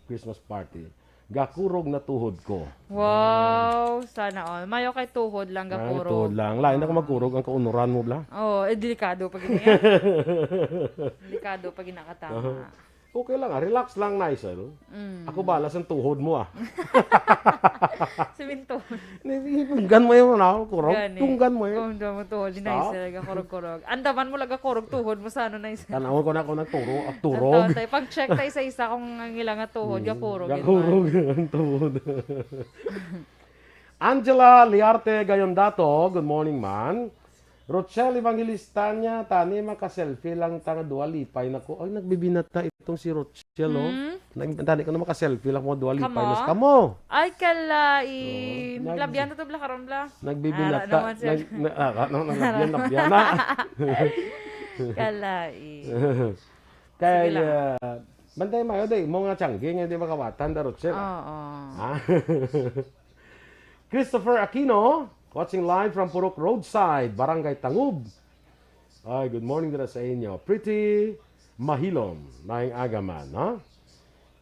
Christmas party. Gakurog na tuhod ko. Wow, sana all. Mayo kay tuhod lang Ah, gakurog. tuhod lang. Lain ako magkurog ang kaunuran mo, bla. Oh, eh, delikado pa gini yan. Delikado pa ginakatama. Okay lang, ah. Relax lang, Nicel. Ako bala sa tuhod mo, ah. Siminto. Tunggan mo yung, ano, kurog. Gani. Tunggan mo yun. Tunggan mo tuhod. Di Stop. Nice, gakurog-kurog. Andaman mo lang gakurog tuhod mo sa ano, nice. Tanawan ko na ako nagturo, at turog. Pag-check tayo sa isa kung ang ilang nga tuhod, gakurog. Yun, Gakurog ang tuhod. Angela Liarte Gayondato, good morning, man. Rochelle Evangelista niya, tani maka-selfie lang ta nga duha, lipay na ko. Ay, nagbibinata itong si Rochelle, oh. Hmm? Nag-, tani ko na maka-selfie lang mo, duha, lipay Kamo? na kamo. Ay, kalain. Oh, nag- Labyan na to, bla, karon, bla. Nagbibinata. Ara naman siya. Nag, na, ara, no, nag-, labyan, labyan na. Kalain. Kay, Sige lang. ah, bantay mayo, day, mo nga tiyanggi, nga di makawatan, da, Rochelle. Oo. Ha? Christopher Aquino, watching live from Purok Roadside, Barangay Tangub. Ay, good morning dira sa inyo. Pretty mahilom, maayong aga man, ha?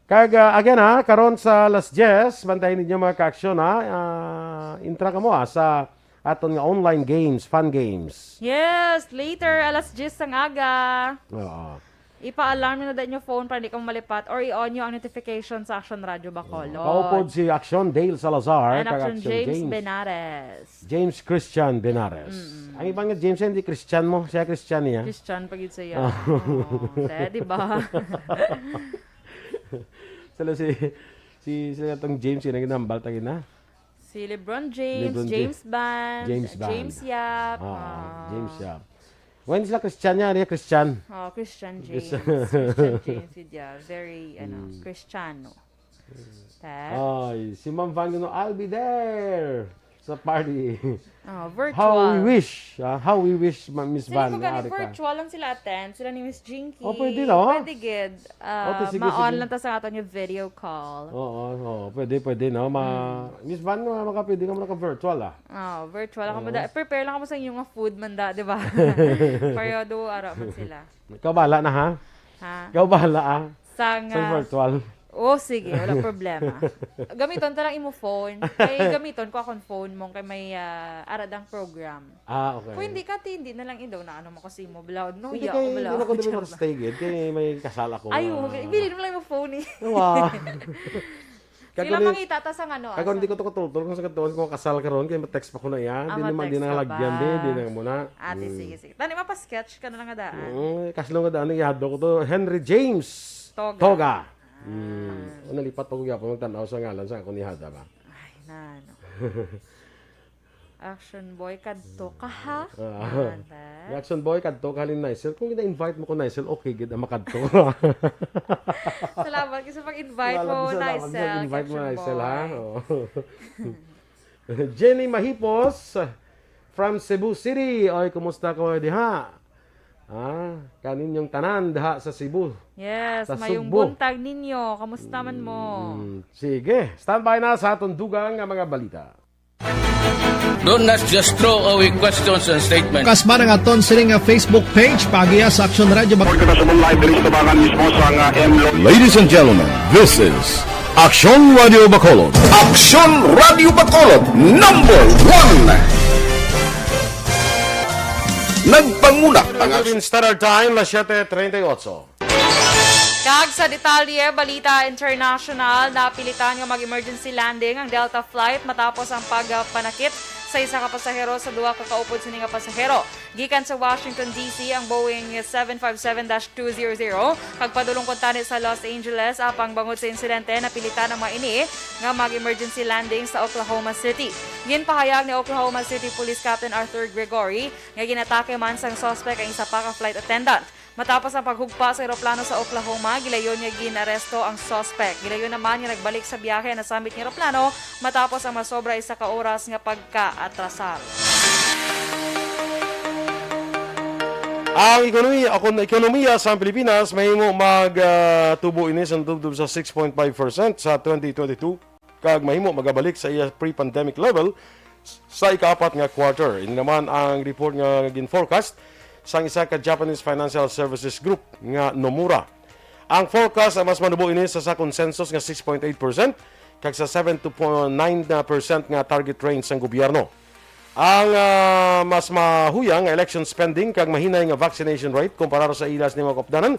Kag, ah, again, ha, karon sa alas diyes, bantayan ninyo, mga ka-aksyon, ha? Ah, intra kamo, ha, sa aton nga online games, fun games. Yes, later, alas diyes sang aga. Oo. Ipa-alarm nyo na dahil yung phone para di ka malipat or i-on nyo ang notification sa Action Radio Bacolod. Kaupod si Action Dale Salazar, And kag Action James, James, Benares. James Christian Benares. Ang ibang nga James, hindi Christian mo. Siya Christian niya. Christian pa gid siya. Ah. Oo. Te, di ba? Sila si, si, sila tong James, yun ang ginambal, tangin na. Si LeBron James, LeBron James Band, James Band. James Yap. Ah, ah, James Yap. When sila Christian niya, niya Christian. Oh, Christian James. Christian. Christian James, yeah. Very, ano, Mm. Kristiyano. Te? Ay, si Ma'am Van Gino, "I'll be there sa party." Oh, virtual. How we wish, ah, how we wish, Ma-, Miss Sila Van, ko nga gani ari ka. Virtual lang sila, Ten. Sila ni Miss Jinky. Oh, pwede, no? Pwede gid. Ah, Okay, sige, ma-on sige. lang ta sa aton yung video call. Oo, oo, pwede, pwede, no? Ma, Mm. Miss Van, nga maka pwede ka mo naka-virtual, ah. Oh, virtual ako Oo. mada. Prepare lang ako sa inyong food man da, di ba? Pero do ara man sila. Ikaw bahala na, ha? Ha? Ikaw bahala, ah. Sang, Sa ah, virtual. Oh, sige, wala problema. Gamiton ta lang imo phone. Kay gamiton ko akong phone mo kay may ah, ara dang program. Ah, okay. Kung hindi ka, ti, hindi na lang idaw na ano mo kasi mo blood. No, Hindi iya kay, ko hindi blood. na ko dili mag-stay gid. Kay may kasal ako Ay, nga okay. Bili mo lang yung phone eh. Wow. Sila Kag ni- mangita ta sa ano, Kag asa? hindi ko to katultol kung sa katuon ko kasal karon kay ma-text pa ko na iya. Ah, Di naman, di ma-text na ka halagyan, di, di pa. na muna. Ate, Hmm. sige, sige. Tani, mapa-sketch ka na lang nga daan. Mm, kaslo nga daan, ihadlok ko to. Henry James Toga. Toga. Ah. Mm. O, nalipat pa ko gyapon magtan-aw sa ngalan sa akong ihada ba? Ay, nano. Action boy, kadto ka, ha? Ah. Nana. Reaction boy, kadto ka halin Nicel. Kung gina-invite mo ko Nicel, okay gid ang makadto. Salamat kasi pag-invite Wala, mo, salamat sa Nicel, pag-invite mo, Action Nicel, ha? Boy. Oo. Jenny Mahipos from Cebu City. Oy, kumusta ko diha? Ah, kaninyong tanan diha sa Cebu. Yes, Sa mayong Sugbo. buntag ninyo. Kamusta man mo? Mm, sige, standby na sa atong dugang nga mga balita. Do not just throw away questions and statements. Kasma ang aton sini nga Facebook page, paagiha sa Aksyon Radio Bac- Report kita sa live diri sa tubangan mismo sa nga M Lo- Ladies and gentlemen, this is Aksyon Radio Bacolod. Aksyon Radio Bacolod, number one. Nagpanguna ang Philippine Standard Time, las siete treinta y ocho. Kag sa detalye, balita international, napilitan nga mag-emergency landing ang Delta flight matapos ang pagpanakit sa isa ka pasahero sa duha ka kaupod sini nga pasahero. Gikan sa Washington, D C ang Boeing seven five seven dash two zero zero kag padulong kuntani sa Los Angeles, apang bangod sa insidente, napilitan ang mga ini nga mag-emergency landing sa Oklahoma City. Ginpahayag ni Oklahoma City Police Captain Arthur Gregory nga ginatake man sang suspect ang isa pa ka flight attendant. Matapos ang paghugpa sa eroplano sa Oklahoma, gilayon nga gin-aresto ang suspect. Gilayon naman nga nagbalik sa biyahe ang nasambit nga eroplano matapos ang masobra isa ka oras nga pagkaatrasar. Ang ekonomiya, ang ekonomiya sa Pilipinas mahimo mag, ah, tubo ini sa tubtob sa six point five percent sa twenty twenty-two. Kag mahimo magabalik sa iya pre-pandemic level sa ikaapat nga quarter. Ini naman ang report nga gin-forecast sang isa ka Japanese financial services group nga Nomura. Ang forecast ay mas manubo ini sa, sa consensus nga six point eight percent kag sa seven to nine percent nga target range sang gobyerno. Ang, ah, mas mahuyang nga election spending kag mahinay nga vaccination rate kumpara sa ila sini mga kaupdanan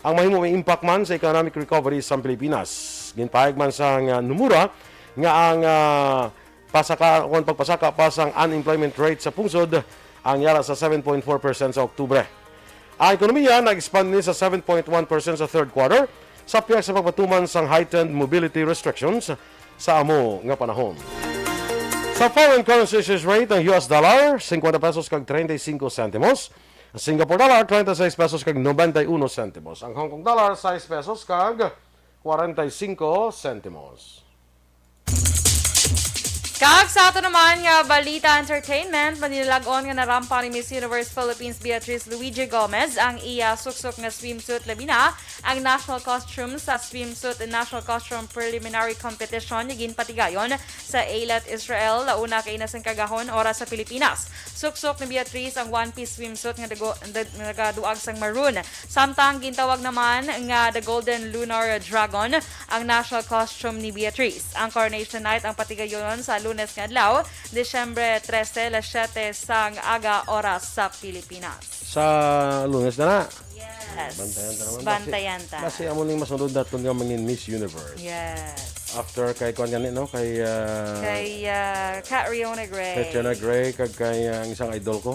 ang mahimo may impact man sa economic recovery sa Pilipinas. Ginpahayag man sang, ah, Nomura nga ang, ah, pasaka, kon pagpasaka pa sang unemployment rate sa pungsod ang yara sa seven point four percent sa Oktubre. Ang ekonomiya nag-expand ni sa seven point one percent sa third quarter sa pihak sa pagpatuman sang heightened mobility restrictions sa amo nga panahon. Sa foreign currency exchange rate, ang U S dollar, fifty pesos kag treinta y cinco centimos. Singapore dollar, treinta y seis pesos kag noventa y uno centimos. Ang Hong Kong dollar, sais pesos kag kwarenta y singko sentimos. Kag sa ato naman nga balita entertainment, manilag-on nga narampa ni Miss Universe Philippines Beatrice Luigi Gomez ang iya suksok nga swimsuit, labi na ang national costume sa swimsuit and national costume preliminary competition nga ginpatigayon sa Eilat, Israel, la una kaina sang kagahon oras sa Pilipinas. Suksok ni Beatrice ang one-piece swimsuit nga dago-, nga nagaduag sang maroon. Samtang gintawag naman nga The Golden Lunar Dragon ang national costume ni Beatrice. Ang coronation night ang patigayonon sa Lunes nga adlaw, Disyembre trese, las siete sang aga, oras sa Pilipinas. Sa Lunes na na. Yes. Bantayan ta naman. Bantayan ta. Basi, basi amo ning masunod naton nga mangin Miss Universe. Yes. After kay kuan gani, no? Kay, ah, Kay, ah, Catriona Gray. Catriona Gray, kag kay, ah, ang isang idol ko.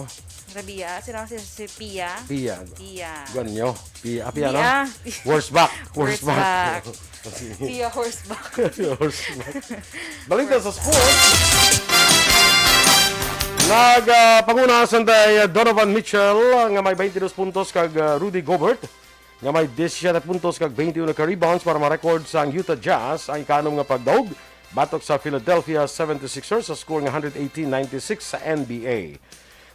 Rabia, sino si, si Pia? Pia. Pia. Guanyo. Pia. Ah, Pia, no? Pia. Horseback. Horseback. Horseback. Pia horseback. Pia horseback. Balita sa sports. Nag, ah, panguna sa day, ah, Donovan Mitchell, ah, nga may twenty-two puntos, kag, ah, Rudy Gobert nga may disisiete puntos kag twenty-one ka rebounds para ma-record sang Utah Jazz ang ikaanom nga pagdaog batok sa Philadelphia seventy-sixers sa score nga hundred eighteen ninety-six sa N B A.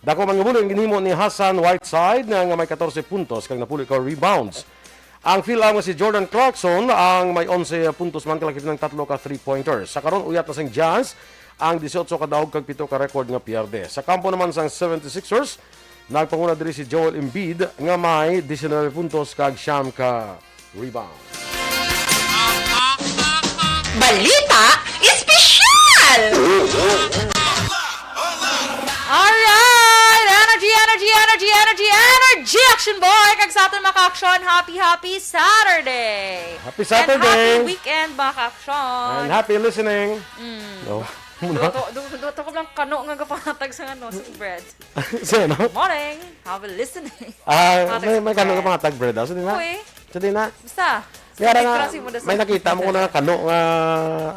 Dako man nga bulig ang ginhimo ni Hassan Whiteside na nga may katorse puntos kag napuli ka rebounds. Ang Phil-Am nga si Jordan Clarkson ang may onse puntos man, kalakip ng tatlo ka three-pointers. Sa karon, uyat na sang Jazz ang disiotso ka daog kag pito ka record nga pierde. Sa kampo naman sang seventy-sixers, nagpanguna diri si Joel Embiid nga may diecinuebe puntos kag siyam ka rebound. Balita Espesyal! Alright! Energy, energy, energy, energy, energy! Action Boy! Kag sa aton, mga ka-aksyon, happy, happy Saturday! Happy And happy Saturday! Weekend, mga ka-aksyon! And happy listening! Mm. No? Muna? Duto, du-, duto ko lang kano nga gapangatag sa ano, sa bread. Sa ano? Morning! Happy listening! Ah, Hatag may, sa may kano bread. Gapangatag bread, ah. So, di ba? Uy. So, di na. Basta. Kaya Sa nga, picture si Muda sa may nakita mo ko na kano nga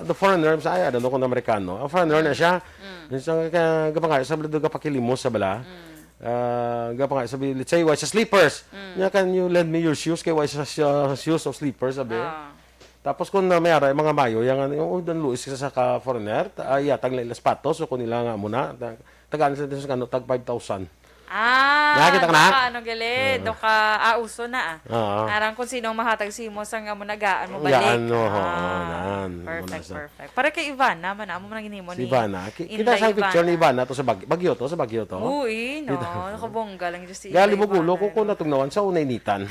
the foreigner, sa ay, ano, kung Amerikano. Ang foreigner na siya. Mm. Yung sa ka-, gapangayo sa bala, gapakilimos sa bala. Mm. Ah, gapangayo sa bala, let's say, why sa slippers? Mm. Niya, "Can you lend me your shoes?" Kay why sa, sa shoes o slippers, sabi. Ah. Tapos kung na may ara, mga mayo, yung, ano, yung, "Oh, Don Luis ka sa ka foreigner, ta-, ah, yatag na ilas patos, so kung nila nga muna, ta-, tagaan sa, sa, ano, tag five thousand." Ah, Nakakita ka na? Doka, ano, gali? Ah. Doka, ah, uso na, ah. Oo. Arang kung sino ang mahatag sa imo sa nga mo nagaan mo balik. Gaan, oo, Ah, nan. Perfect, Muna sa perfect. Para kay Ivana man, amo man ang ginimo Si ni Ivana. Ki-, Inday kita sa picture ni Ivana. Ivana to sa Bag-, Bagyo to, sa Bagyo to. Uy, no. Kita. Nakabongga lang dyan si Inday Gali mo gulo Ivana, ko kung no. Natugnawan sa una initan.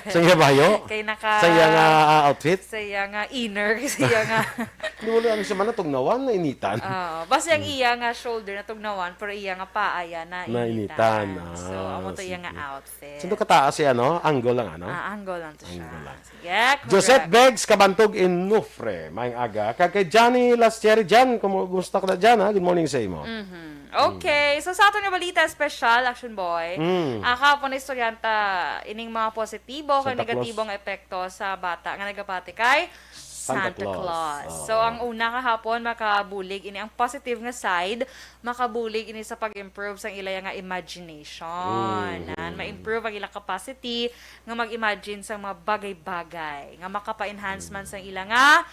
Sa iya bayo? Kay naka Sa iya nga, ah, outfit? Sa iya nga inner, sa iya nga Hindi mo lang siya man natugnawan, nainitan. Oo. Basta ang Hmm. iya nga shoulder natugnawan, pero iya nga paa, iya na Nainitan. initan. So, Ah, amo to iya nga sige. outfit. Sino kataas si ano? Angle lang, ano? Ah, angle lang to siya. Angle lang. Sige, Joseph correct. Beggs Kabantog Inufre, maayong aga. Kag kay Johnny Lastieri, Jan, kumu-, kumusta ka na, Jan, ha? Good morning sa imo. Mhm. Okay, so sa aton nga balita espesyal, Action Boy, Mm. ah, kahapon na istorya ta ining mga positibo kag Santa Claus. negatibong epekto sa bata nga nagapati kay Santa Santa Claus. Claus. Oo. So, ang una kahapon, makabulig ini ang positive nga side, makabulig ini sa pag-improve sang ila nga imagination. Mm. Nan, ma-improve ang ila capacity nga mag-imagine sang mga bagay-bagay nga makapa-enhance man sang ila nga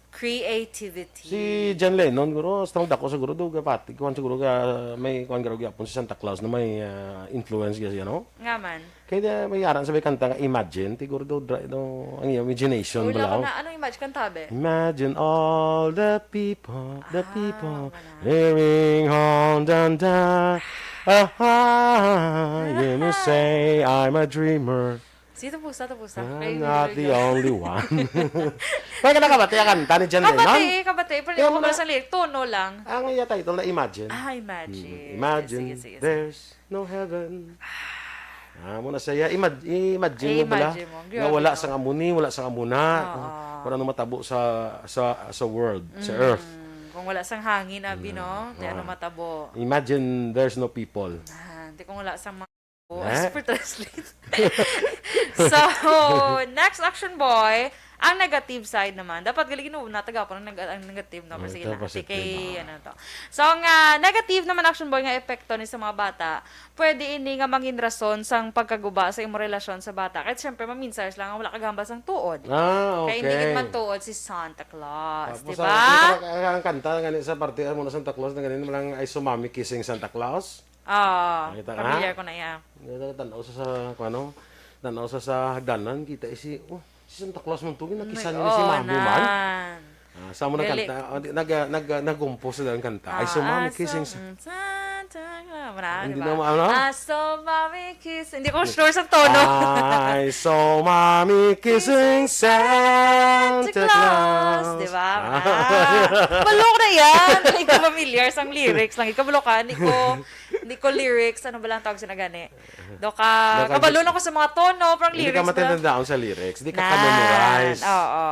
creativity. Si John Lennon, guro, strong dako siguro do, kapati, kuwan siguro ka, may kuwan garo gyapon si Santa Claus na may, ah, influence siya, no? Nga man. Kaya may aran sa may kanta nga Imagine, siguro do, dra-, do, ang iyang imagination Wala bala, ko oh. na. Anong imagine? Kanta, be? Imagine all the people, the Ah, people wala. hearing on the, the, ah, ah, you may say I'm a dreamer. Sige, tapusa, tapusa. I'm Kay not the Miguel. only one. Kaya ka nakabati ang kanta ni John Lennon? Kabati, kabati. Pero Kaya hindi ko mo na- sa lyric. Tono lang. Ang iya title na Imagine. Ah, Imagine. Hmm. Imagine Sige, sige, sige. there's no heaven. Ah, mo na siya. Imag-, imagine mo bala I-imagine mo. nga Grabe, wala no? sang amuni, wala sang amuna. Oo. Wala nang matabo sa, sa, sa world, sa Mm. earth. Kung wala sang hangin, abi, Mm. no? Di ano Ah. matabo. Imagine there's no people. Ah, di kung wala sang mga Oh, Eh? Super translate. So, next, Action Boy, ang negative side naman. Dapat gali ginauna, tagapon ang neg-, ang negative, no? Pero Ay, sige ito, na. positive, Sige, ah. ano to. So, ang, ah, negative naman, Action Boy, nga epekto ni sa mga bata, pwede ini nga mangin rason sang pagkaguba sa imong relasyon sa bata. Kahit siyempre, maminsayos lang ang wala kagahambal sang tuod. Ah, Kaya hindi okay. gid man tuod si Santa Claus, Tapos di ang, ba? ang, ang kanta nga ni sa parte mo na Santa Claus na ganin, walang "I saw Mommy kissing Santa Claus." Ah, Nakita ka? familiar ko na iya. Tan-aw sa, sa, kung ano, tan-aw sa, sa hagdanan, kita si, oh, si Santa Claus man to, ginakisan May, niya si oo, Mami man. nan. Ah, sa mo Gali. nagkanta, ah, di, nag, ah, nag, ah, nag-compose sila ng kanta. "I saw Ah, Mommy I kissing saw, sa-" mm, Santa Claus. Wala, Hindi di ba? na ma-, ano? "I saw Mommy kiss." Hindi ko sure sa tono. "I saw Mommy kissing Santa Santa Claus." Claus. Di ba? Ah. Ah. Balo ko na yan. Hindi ko familiar sa lyrics. Lang, ikaw, balo ka. Hindi ko Hindi ko lyrics, ano ba lang tawag sa nagani? Do ka, Baka kabalo hindi, na ko sa mga tono, parang hindi ka lyrics ba? matatandaan sa lyrics, hindi ka Nan, ka-memorize. oo.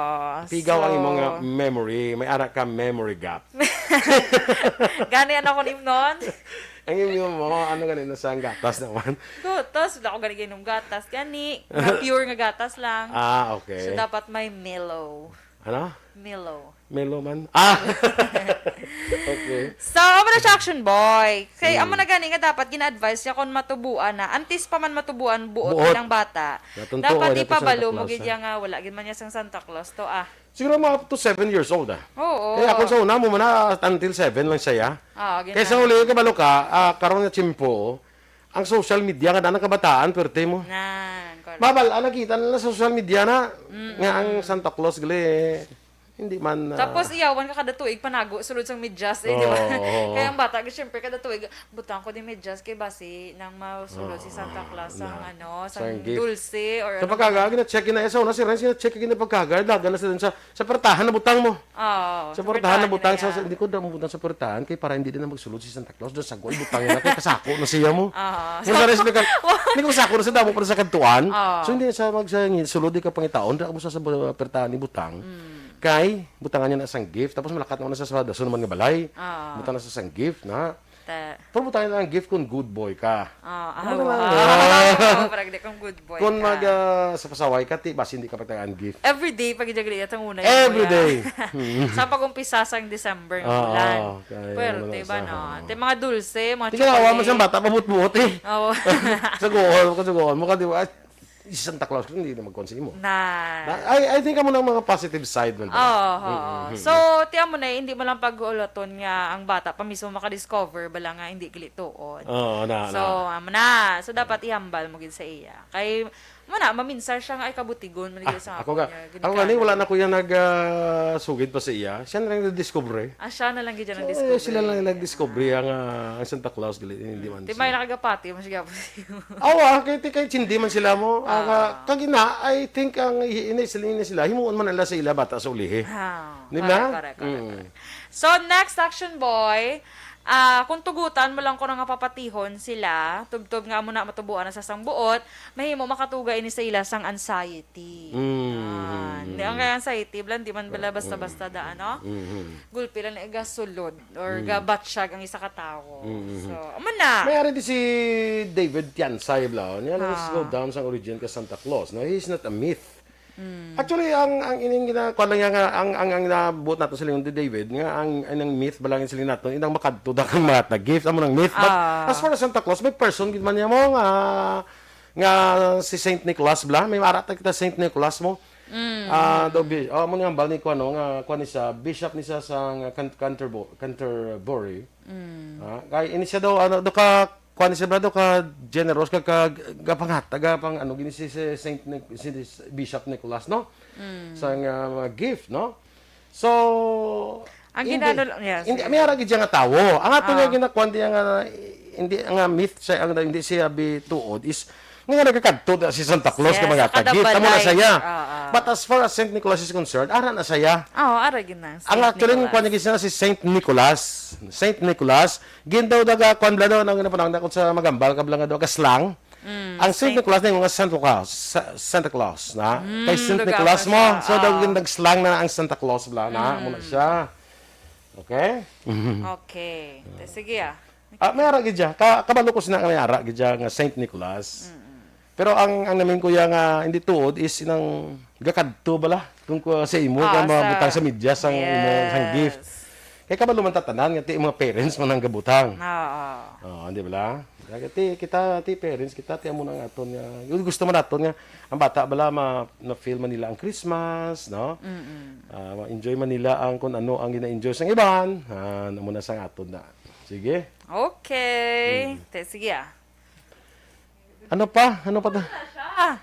Pigaw ang So, imong, ah, memory, may ara ka memory gap. Gani, ano ko nimnon? Ang imong mo, ano gani na sa ang gatas naman? Gatas, wala ko gani ginom gatas. Gani, na pure nga gatas lang. Ah, okay. So, dapat may Milo. Ano? Milo. Milo man. Ah! Okay. So, amo na siya, Action Boy. Kay, Hmm. amo na gani nga dapat gina-advise siya kung matubuan na. Antes pa man matubuan, buot Buot. ilang bata. Natong Dapat tuod, natong ipabalo Santa mo Claus, gid ah. iya nga wala gid man niya sang Santa Claus to, ah. Siguro mga up to seven years old, ah. Oo. Kaya kung sa una mo man, ah, until seven lang siya, ah. Oo, gid Kaya sa na. huli, kabalo ka, ah, karon nga tiyempo, ang social media nga daan ang kabataan, pwerte mo. Nan, correct. Mabal, ah, nakita nila sa social media na, Mm-mm. nga ang Santa Claus, gali, Hindi man, ah, Tapos iyawan ka kada tuig panago sulod sang medyas, eh, di ba? Oo, oo. Kaya ang bata, syempre, kada tuig, "Butang ko ni medyas kay basi nang masulod si Santa Claus sang, ano, sang dulce or ano man." Sa pagkaga, gina-check, gina-, sa una, si Renz, gina-check, gina-, pagkaga, dagan na sa, sa, sa pertahan na butang mo. Oo, sa pertahan na butang, sa, hindi ko daw mabutang sa pertahan kay para hindi din na magsulod si Santa Claus, daw sagol, butang na kay kasako na siya mo. Oo. Kung sa respeto, hindi ko kasako na sa damo para sa kadtuan. Oo. So, hindi na siya magsulod, di ka pangitaon, di ka mo sa, sa pertahan ni butang. Mm. Kay, butangan niya na sang gift, tapos malakat naman na sa, sa dason naman nga balay. Oo. Butang na sa sang gift na. Ta- Pero butangan na ang gift kung good boy ka. Oo, Ano ah, na lang? Wow. Parang di kang good boy Kung ka. mag, ah, sa pasaway ka, ti, basi hindi ka patagaan gift. Every day, pag ijagali at ang una yung Every kuya. day. Sa pag-umpisa sang December nga Oo, bulan. oo, kaya Pero, wala di ba, sa no? Te, mga dulce, mga Tingnan, awa man chocolate. siyang bata, pabutbuot eh. Oo. Suguon, kasuguon mo ka, di ba? Ay, si Santa Claus, hindi na magkuhan sa imo. Na. Na, I, I think amo nang mga positive side man ba? Oo, oo. Mm, mm, So, mm. ti amo na, hindi mo lang pag-uulaton nga ang bata pa mismo makadiscover, bala nga hindi gali tuod. Oo, na, So, na. amo na. So, dapat ihambal mo gid sa iya. Kay, mo na, maminsar siya nga, "Ay, kabutigon, man gid Ah, sa ako ako nga, niya, ako gani, wala ginikanan." na ko yan nag, ah, sugid pa sa iya. Siya na lang nagdiskubre. Ah, siya na lang gid yan So, nagdiskubre. sila lang nagdiskubre ang, ah, ang Santa Claus, gali, hindi man Ti may siya. nakagapati, mas gapos. Awa, kay, ti kay chindi man sila mo. Ah, Ah. ka-, kag ina, I think ang hi-, ini sila, ini sila, himuon man nila sa ila bata sa ulihi. Ah, Di ba? correct, correct, correct, Mm. correct. So, next, Action Boy, ah, kung tugutan mo lang ko nga papatihon sila, tubtob nga amo na matubuan na sa sang buot, mahimo makatuga ini sa ila sang anxiety. Mm, Ah, mm, di, ang mm. kay anxiety, bala, di man bala Mm, basta-basta mm, daan, no? mm, mm. Gulpi lang na igasulod or Mm. gabatsyag ang isa ka tawo. Mm, mm, So, mm. amo na. May ari di si David Tiansay, bala. Niya, let's Ah. go down sa origin ka Santa Claus. No, he's not a myth. Mm. Actually, ang, ang ining gina-, kuwan lang yan nga, ang, ang, ang nabuot nato sa lingon ni David, nga ang, ang, ang myth, bala nga siling nato, inang makadto da kang mga nag-gift, amo nang myth. But Ah. as far as Santa Claus, may person gid man niya mo nga, nga si Saint Nicholas, bala. May maara ta kita Saint Nicholas mo. Mm. Ah, daw bi-, oh, amo ni hambal ni kuwan, no, nga kuwan ni siya, bishop ni siya sa, nga, Can-, Canterbo-, Canterbury. Mm. Ah, kay ini siya daw, ano, daw ka, kuwan ni siya, bala, daw ka generous, ka, ka, gapanghat-, gapang, ano, gini si, si Saint Nic-, si, si Bishop Nicholas, no? Mm. Sa nga mga gift, no? So, Ang hindi, ginano lang, yes, hindi, yes. may ara gid siya nga tawo. Ang ato Ah. nga ginakuan diya nga, hindi, nga myth siya, ang hindi siya bituod is nga nagakadto na si Santa Claus Yes, nga mga nakadabalay. tagit. Amo na siya. Ah, ah. But as far as Saint Nicholas is concerned, ara na siya. Oo, ara gid na, Ang Saint actually, ang Nicholas. kuwan niya gid siya si Saint Nicholas. Saint Nicholas, gin daw daga, kuwan bala daw, ang ginapanahon na kung sa magambal ka bala nga daw, ka slang. Mm, Ang Saint Saint Nicholas na yung mga Santa Claus, sa-, Santa Claus, na? Mm, Kay Saint daga Nicholas pa mo, siya. so daw Ah. gin nag-slang na ang Santa Claus bala na, Mm. muna siya. Okay? Okay. Te, sige, ah. Ah, may ara gid siya. Ka-, kabalo ko sina nga may ara gid siya nga Saint Nicholas. Mm-mm. Pero ang, ang namin kuya nga hindi tuod is inang gakadto bala kung ku-, sa imo Ah, kung mga sa butang sa media sang imo sang gift. Yes. Kay kabalo man tatanan nga ti mga parents man ang gabutang. Oo. Oo, di bala? Kaya ti, kita ti parents, kita ti amo nang aton nga, yung gusto man naton nga ang bata bala ma, na-feel man nila ang Christmas, no? Mm-mm. Ah, ma-enjoy man nila ang kung ano ang gina-enjoy sang iban. Ah, amo na sang aton na. Sige. Okay. Mm. Te, sige, ah. Ano pa? Ano pa ta? Ah,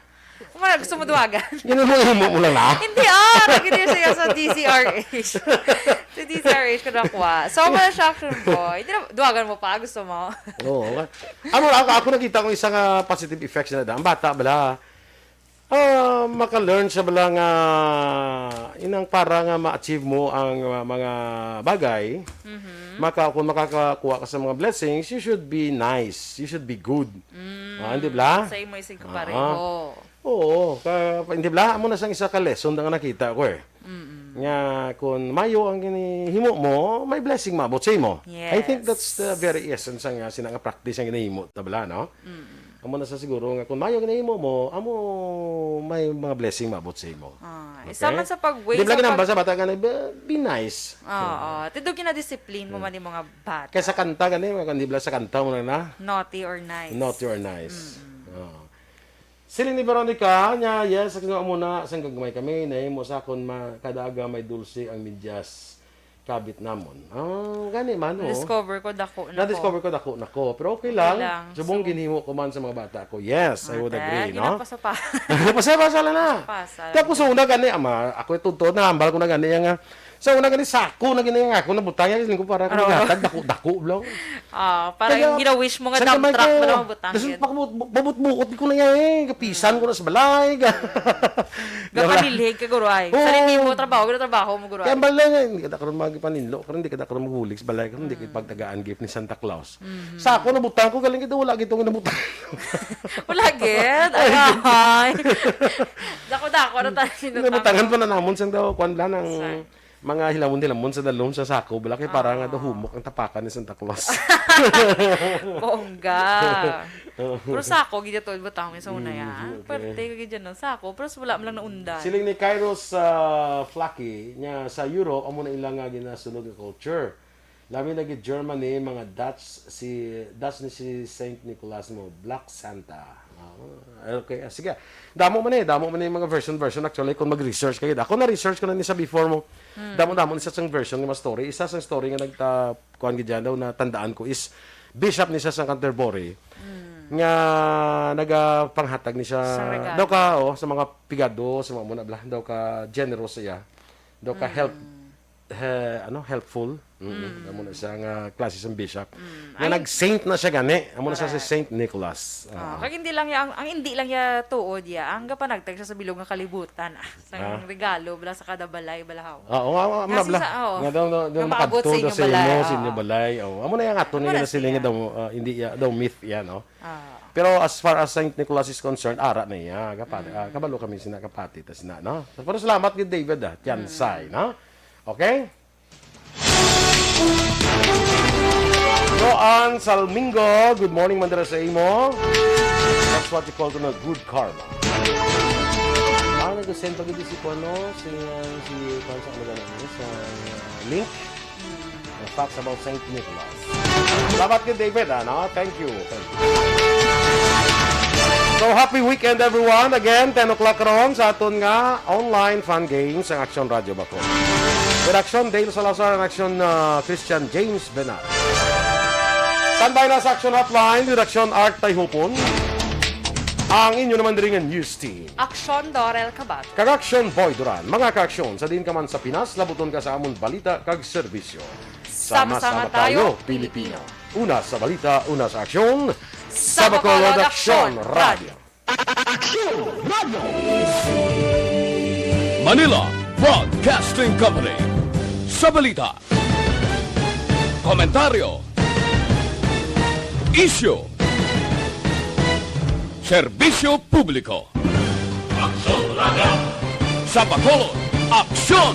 kung wala gusto mo duwagan. Ginimo-imo mo lang na. Hindi, ah. Nagigil siya sa D Z R H. Sa D Z R H ko nakuha. So, wala siya, action boy. Hindi na, duwagan mo pa. Gusto mo? Oo. Ano, ako, ako nakita ko isa nga positive effects na da. Ang bata, bala, ah, maka-learn siya, bala, nga inang para nga ma-achieve mo ang, ah, mga bagay, Mhm. maka-, kung makakakuha ka sa mga blessings, you should be nice. You should be good. Mm, Ah, hindi bala? Sa imo isig Ah, kapareho. Oo, ka, hindi bala? Amo na sang isa ka lesson na nga nakita ko eh. Mm-mm. Nga kung mayo ang ginhimo mo, may blessing maabot sa imo. I think that's the Yes. very essence nga sina nga practice ang ginahimo ta bala, no? Mm-mm. Amo na sa siguro nga kung mayo ginahimo mo, amo may mga blessing maabot sa imo. Ah, Okay? isa man sa pag-, way Di bala sa ginambal pag- sa bata nga na, "Be, be nice." Oo. Tido ginadisiplin mo Mm. man yung mga bata. Kaya sa kanta gani, kung di bala sa kanta mo na na. Naughty or nice. Naughty or nice. Mm-mm. Oo. Siling ni Veronica, niya, "Yes, sa nga muna, sang gagmay kami, nahimo sa akon ma-, kada aga may dulce ang medyas. kabit namon. Ah, gani man, oh. Na-discover ko, dako na ko. Na-discover ko, dako na ko. Pero okay Okay lang. lang. Subong So, ginhimo ko man sa mga bata ko. Yes, I would Mata, agree, no? ginapasa-pa-, Pasa-pasa lang na. Pasa-pasa lang. Tapos sa una gani, ama, ako ito to, nahambal ko na gani nga. Sa una gani, sako na gani nga ako nabutang, yan, ko para ako Oo. naghatag, dako-dako lang. Ah, parang Kaya, gina-wish mo nga sa dump gamay truck ko, ba lang mabutang dason yun? pa ko, bu-, babut-bukot ko na yan eh. Kapisan ko na sa balay. Ga-, Gapanilhig ka, guro, ay. Oo. Sa hindi mo trabaho, guro, trabaho mo, guro, Kaya ay. bala nga, hindi ka na karon magipaninlo, karon hindi ka na karon magbulig sa balay, karon hindi ka Mm. pagtagaan gift ni Santa Claus. Mhm. Sa ako, nabutang ko, galing ito, wala gito nga nabutang. Wala, gid? Ay, Ay, gid. ay. Dako-dako na tayo, Nabutangan sinutang. pa na namon sang daw, kwan lang, ang Sa? mga hilamon-hilamon sa dalom sa sako, bala kay para nga daw Ah. humok ang tapakan ni Santa Claus. Bongga. Oo. Pero sako, gid ito, butang sa una Mm, yan. okay. Pwerte ko gid yan, no? Sako, pero wala man lang naundan. Siling ni Kairos, ah, Flaky, niya sa Europe, amo na ilang nga ginasunod nga culture. Labi na gid Germany, mga Dutch, si, Dutch ni si Saint Nicholas mo, Black Santa. Ah, okay, ah, sige. Damo man eh, damo man eh mga version-version. Actually, kung mag-research ka gid. Ako na-research ko na ni sa before mo. Hmm. Damo-damo ni sa sang version nga mga story. Isa sang story nga nagta-, kuwan gid dyan daw, na tandaan ko is bishop ni sa sang Canterbury Hmm. nga nagapanghatag ni siya Sa regalo. daw ka, oh, sa mga pigado, sa mga muna bla, daw ka generous siya. Daw ka Hmm. help, he-, ano, helpful. Mm, Mm. amo na siya nga klase sang bishop. Mm. Nga Ay, nag-saint na siya gani. Amo na siya si correct. Saint Nicholas. Ah, Oo. kag hindi lang ya, ang, ang hindi lang ya tuod ya, ang gapanagtag siya sa bilog nga kalibutan. Ah, sa Ah. regalo, bala sa kada balay, balahaw. Oo, nga, nga, Nga nga, si bala. sa, oo. Nga daw, daw, daw Nga maabot makadto sa daw inyong sa balay, imo, sa oo. inyong balay. Oo. Amo na yung ato Amo na na nga na sila siya. nga daw, ah, hindi ya, daw myth ya, no? Ah. Pero as far as Saint Nicholas is concerned, ara na iya. Kapa-, ah, Mm. kabalo kami sina kapati, ta sina, no? Pero salamat kay David, ah, Tiansay, Mm. no? Okay? Joan Salmingo, good morning, Mandara sa imo. That's what you call to know good karma. Ah, nag-send pa gid si Kuano, si, uh, si Kuan sa ano gani, sa link. The facts about Saint Nicholas. Salamat kay David, ah, no? Thank you. Thank you. So, happy weekend, everyone. Again, ten o'clock karon sa aton nga online fan games ang Aksyon Radyo Bacol. With Aksyon, Dale Salazar, and Aksyon, uh, Christian James Bernal. Standby na sa Aksyon Hotline with Aksyon Art Tayhupon. Ang inyo naman diri nga news team. Aksyon Dorel Cabato. Kag Aksyon Boy Duran. Mga kaaksyon, sa diin ka man sa Pinas, labuton ka sa amon balita kag serbisyo. Sama-sama tayo, Pilipino. Una sa balita, una sa aksyon, sa Bacolod Aksyon Radio. Aksyon Radio. Manila Broadcasting Company. Sa balita, komentaryo, isyu, serbisyo publiko. Aksyon Radio. Sa Bacolod, Aksyon